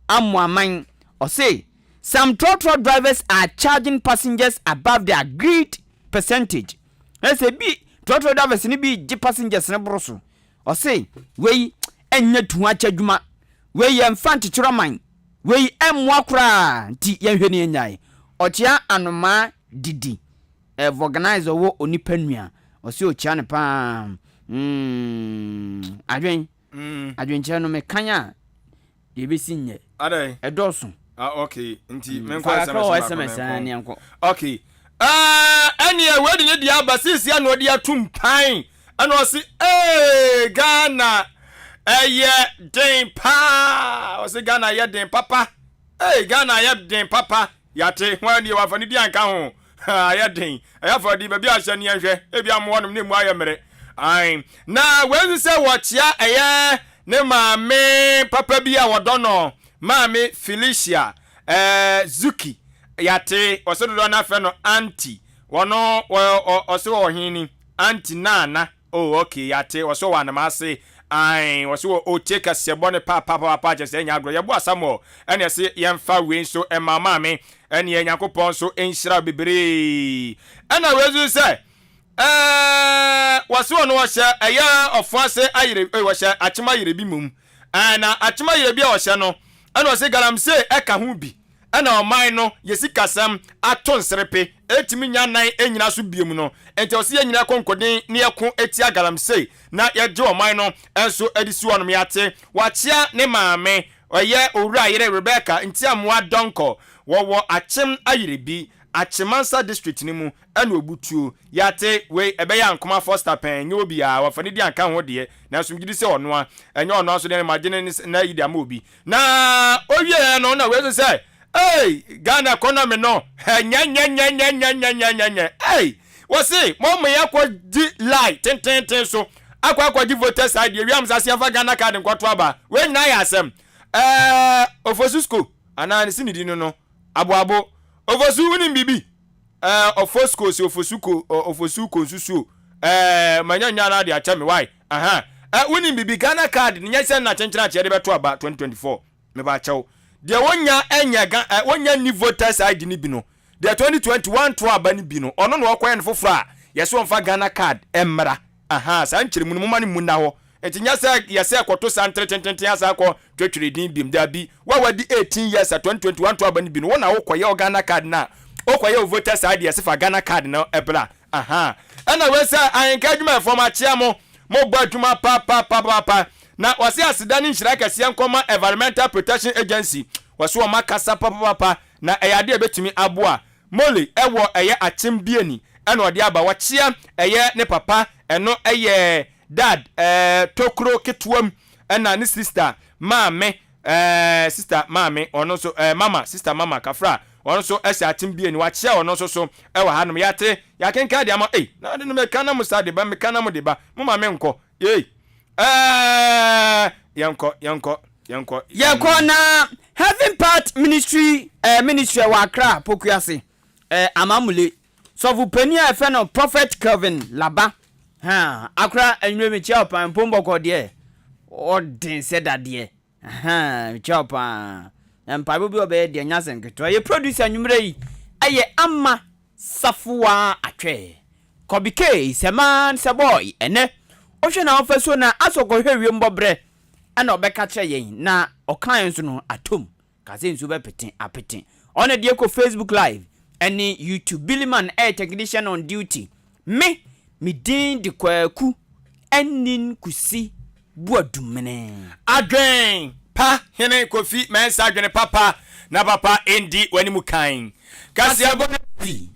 Amoaman ɔse some trɔtrɔ drivers are charging passengers above the agreed percentage ɛsɛ bi trɔtrɔ drivers no bi gye passengers no boro so ɔse wei ɛnyɛ tuakyɛ adwuma wei yɛmfa nkyekyere ɔman wei ɛmmoa koraa nti yɛnhwɛ ne yɛnyae ɔkyea anomaa didi Eh vulcanize ɔwɔ onipa nua ɔse okyia no paa mm adwen adwenkyerɛ no mekan a deɛ ebesi nyɛ Adɛn? ɛdɔɔso Ah okay nti mm menkɔ fa kakra SMS wɔ baako SMS na ah nkɔ. ne yɛnkɔ. Okay eh ɛneɛ wei de ne deɛ aba seesia na ɔde atum pan ɛna ɔse ee Ghana ɛyɛ den paa ɔse Ghana yɛ den papa ee Ghana yɛ den papa Yɛate, hwan nie, wamfa ne din anka ho. Haa, ayɛ den. Ɛyɛ afɔdi, baabi a ahyɛ no yɛnhwɛ, ebia mmoa nom na emu ayɛ mmere. Ae. Na wei nso sɛ wɔkyea ɛyɛ ne maame papa bi a wɔdɔ no, Maame Felicia eh, Zuki. Yɛate, wɔse dodoɔ no afrɛ no Auntie. Wɔno, wɔ, ɔ, ɔse ɔwɔ he ni? Auntie Nana. Oh ok yate wɔse ɔwɔ anam ase ae wɔse wɔ otie kɛseɛ bɔ ne papapaapa kyɛ sɛ ɛnyɛ agorɔ yɛboa Samuel ɛne ɛse yɛmfa wei nso ɛma maame ɛneɛ Nyankopɔn nso nhyira wo bebree ɛna wei nso sɛ ɛɛ wɔse ɔno ɔhyɛ ɛyɛ ɔfo ase ayere wɔhyɛ akyem ayere bi mum ɛɛ na akyem ayere bi a ɔhyɛ no ɛna ɔse galamsey ɛka ho bi Ɛna ɔman no yɛ sikasɛm ato nserepe ɛtumi nya nan ɛnyina so biom no nti ɛwɔ sɛ yɛn nyinaa kɔ nkoden na yɛko tia galamsey na yɛgye ɔman no nso de si hɔnom. Yɛate wakyea ne maame ɔyɛ Owura yere Rebecca Ntiamoa Donkor wɔwɔ Akyem Ayerebi, Akyemansa District no mu ɛna ɔbutuo. Yɛate wei ɛbɛyɛ Ankoma Foster pɛn nyɛ obiara wafa ne din anka ho deɛ nanso megye di sɛ ɔnoa ɛnyɛ ɔnoa nso deɛ magye ne n'ayi de ama obi. Na owieɛ no na wei nso sɛ ei Ghana economy no nyɛnyɛnyɛnyɛnyɛnyɛnyɛnyɛ ei wɔse mo mo yɛ kɔ di lie tententen so akɔ akɔgye voters ID ewia mo sase yɛmfa Ghana card nkɔto aba wei nyinaa yɛ asɛm ɛɛ Ofosusko anaa ne si ne di no no aboabo Ofosu wonim biribi ɛɛ Ofosuko si Ofosuko Ofosuko nsusuo ɛɛ manya nya na ade akyɛ me why Aha eh wonim bibi Ghana card no nyɛ sɛ nna kyenkyen akye yɛde bɛto aba 2024 meba kyɛw deɛ wonya nyɛ ga eh wonya nni voters ID no bi no deɛ 2020 wanto aba no bi no ɔno na ɔkɔyɛ no foforɔ a yɛsɛ ɔmfa Ghana card mmra aha saa nkyerɛmu no moma no mu nna hɔ nti nyɛ sɛ yɛsɛ kɔto santere tententen asa akɔ twetwere din biom daabi wo a wadi 18 years a 2020 wanto aba no bi no wo na wokɔyɛ wo Ghana card no a wokɔyɛ wo voters ID yɛsɛ fa Ghana card no bra Ahaa ɛna wei sɛ ahenka adwumayɛfoɔ makyea mo, mo bɔ adwuma papapapapa na wɔse aseda ne nhyira kɛseɛ nkɔma Environmental Protection Agency wɔse wɔn akasa papapapa na ɛyɛ adeɛ a ɛbɛtumi aboa Molly ɛwɔ ɛyɛ Akyem Bieni ɛna ɔde aba wɔkyea ɛyɛ ne papa ɛno ɛyɛ Dad ɛɛ Tokuro ketewa mu ɛna ne sister. Maame ɛɛ Sister Maame ɔno nso ɛɛ Mama Sister Mama Kafra ɔno nso ɛhyɛ akyem bie ni wakyea ɔno nso so ɛwɔ hanom yɛate yɛakenkan de ama ei na ade no meka na mo saa de ba meka na mo de ba mo ma menkɔ ei ɛɛ yɛnkɔ yɛnkɔ yɛnkɔ. Yɛkɔ na Heaven Path Ministry eh, ministry ɛwɔ Accra Pokuase eh, Amamule. Sɔfo panin a yɛfrɛ no Prophet Kelvin Laba ha akora anwummerɛ mekyia wo paa mpom bɔkɔ deɛ ɔden sɛ dadeɛ ha mekyia wo paa na mpaebɔ bi ɔbɛyɛ deɛ nyɛ asɛm ketewa yɛ producer anwummerɛ yi ɛyɛ Ama Safoa Atwɛ Kɔbi K sɛ man sɛ boy ɛnɛ wohwɛ na ɔfasuo na asɔ kɔhwɛ wiem bɔberɛ ɛna ɔbɛka kyerɛ yɛn na ɔkaeɛ nso no atom Ka sɛ nsuo bɛpete apete. Ɔna deɛ kɔ Facebook live ɛne YouTube. Billy Man ɛyɛ technician on duty. Me, me din de Kwaku Anin Kusi Boadumene. Adwen pa hene Kofi Mensah adwene papa na papa ndi w'anim kan. Kaseɛbɔ no si.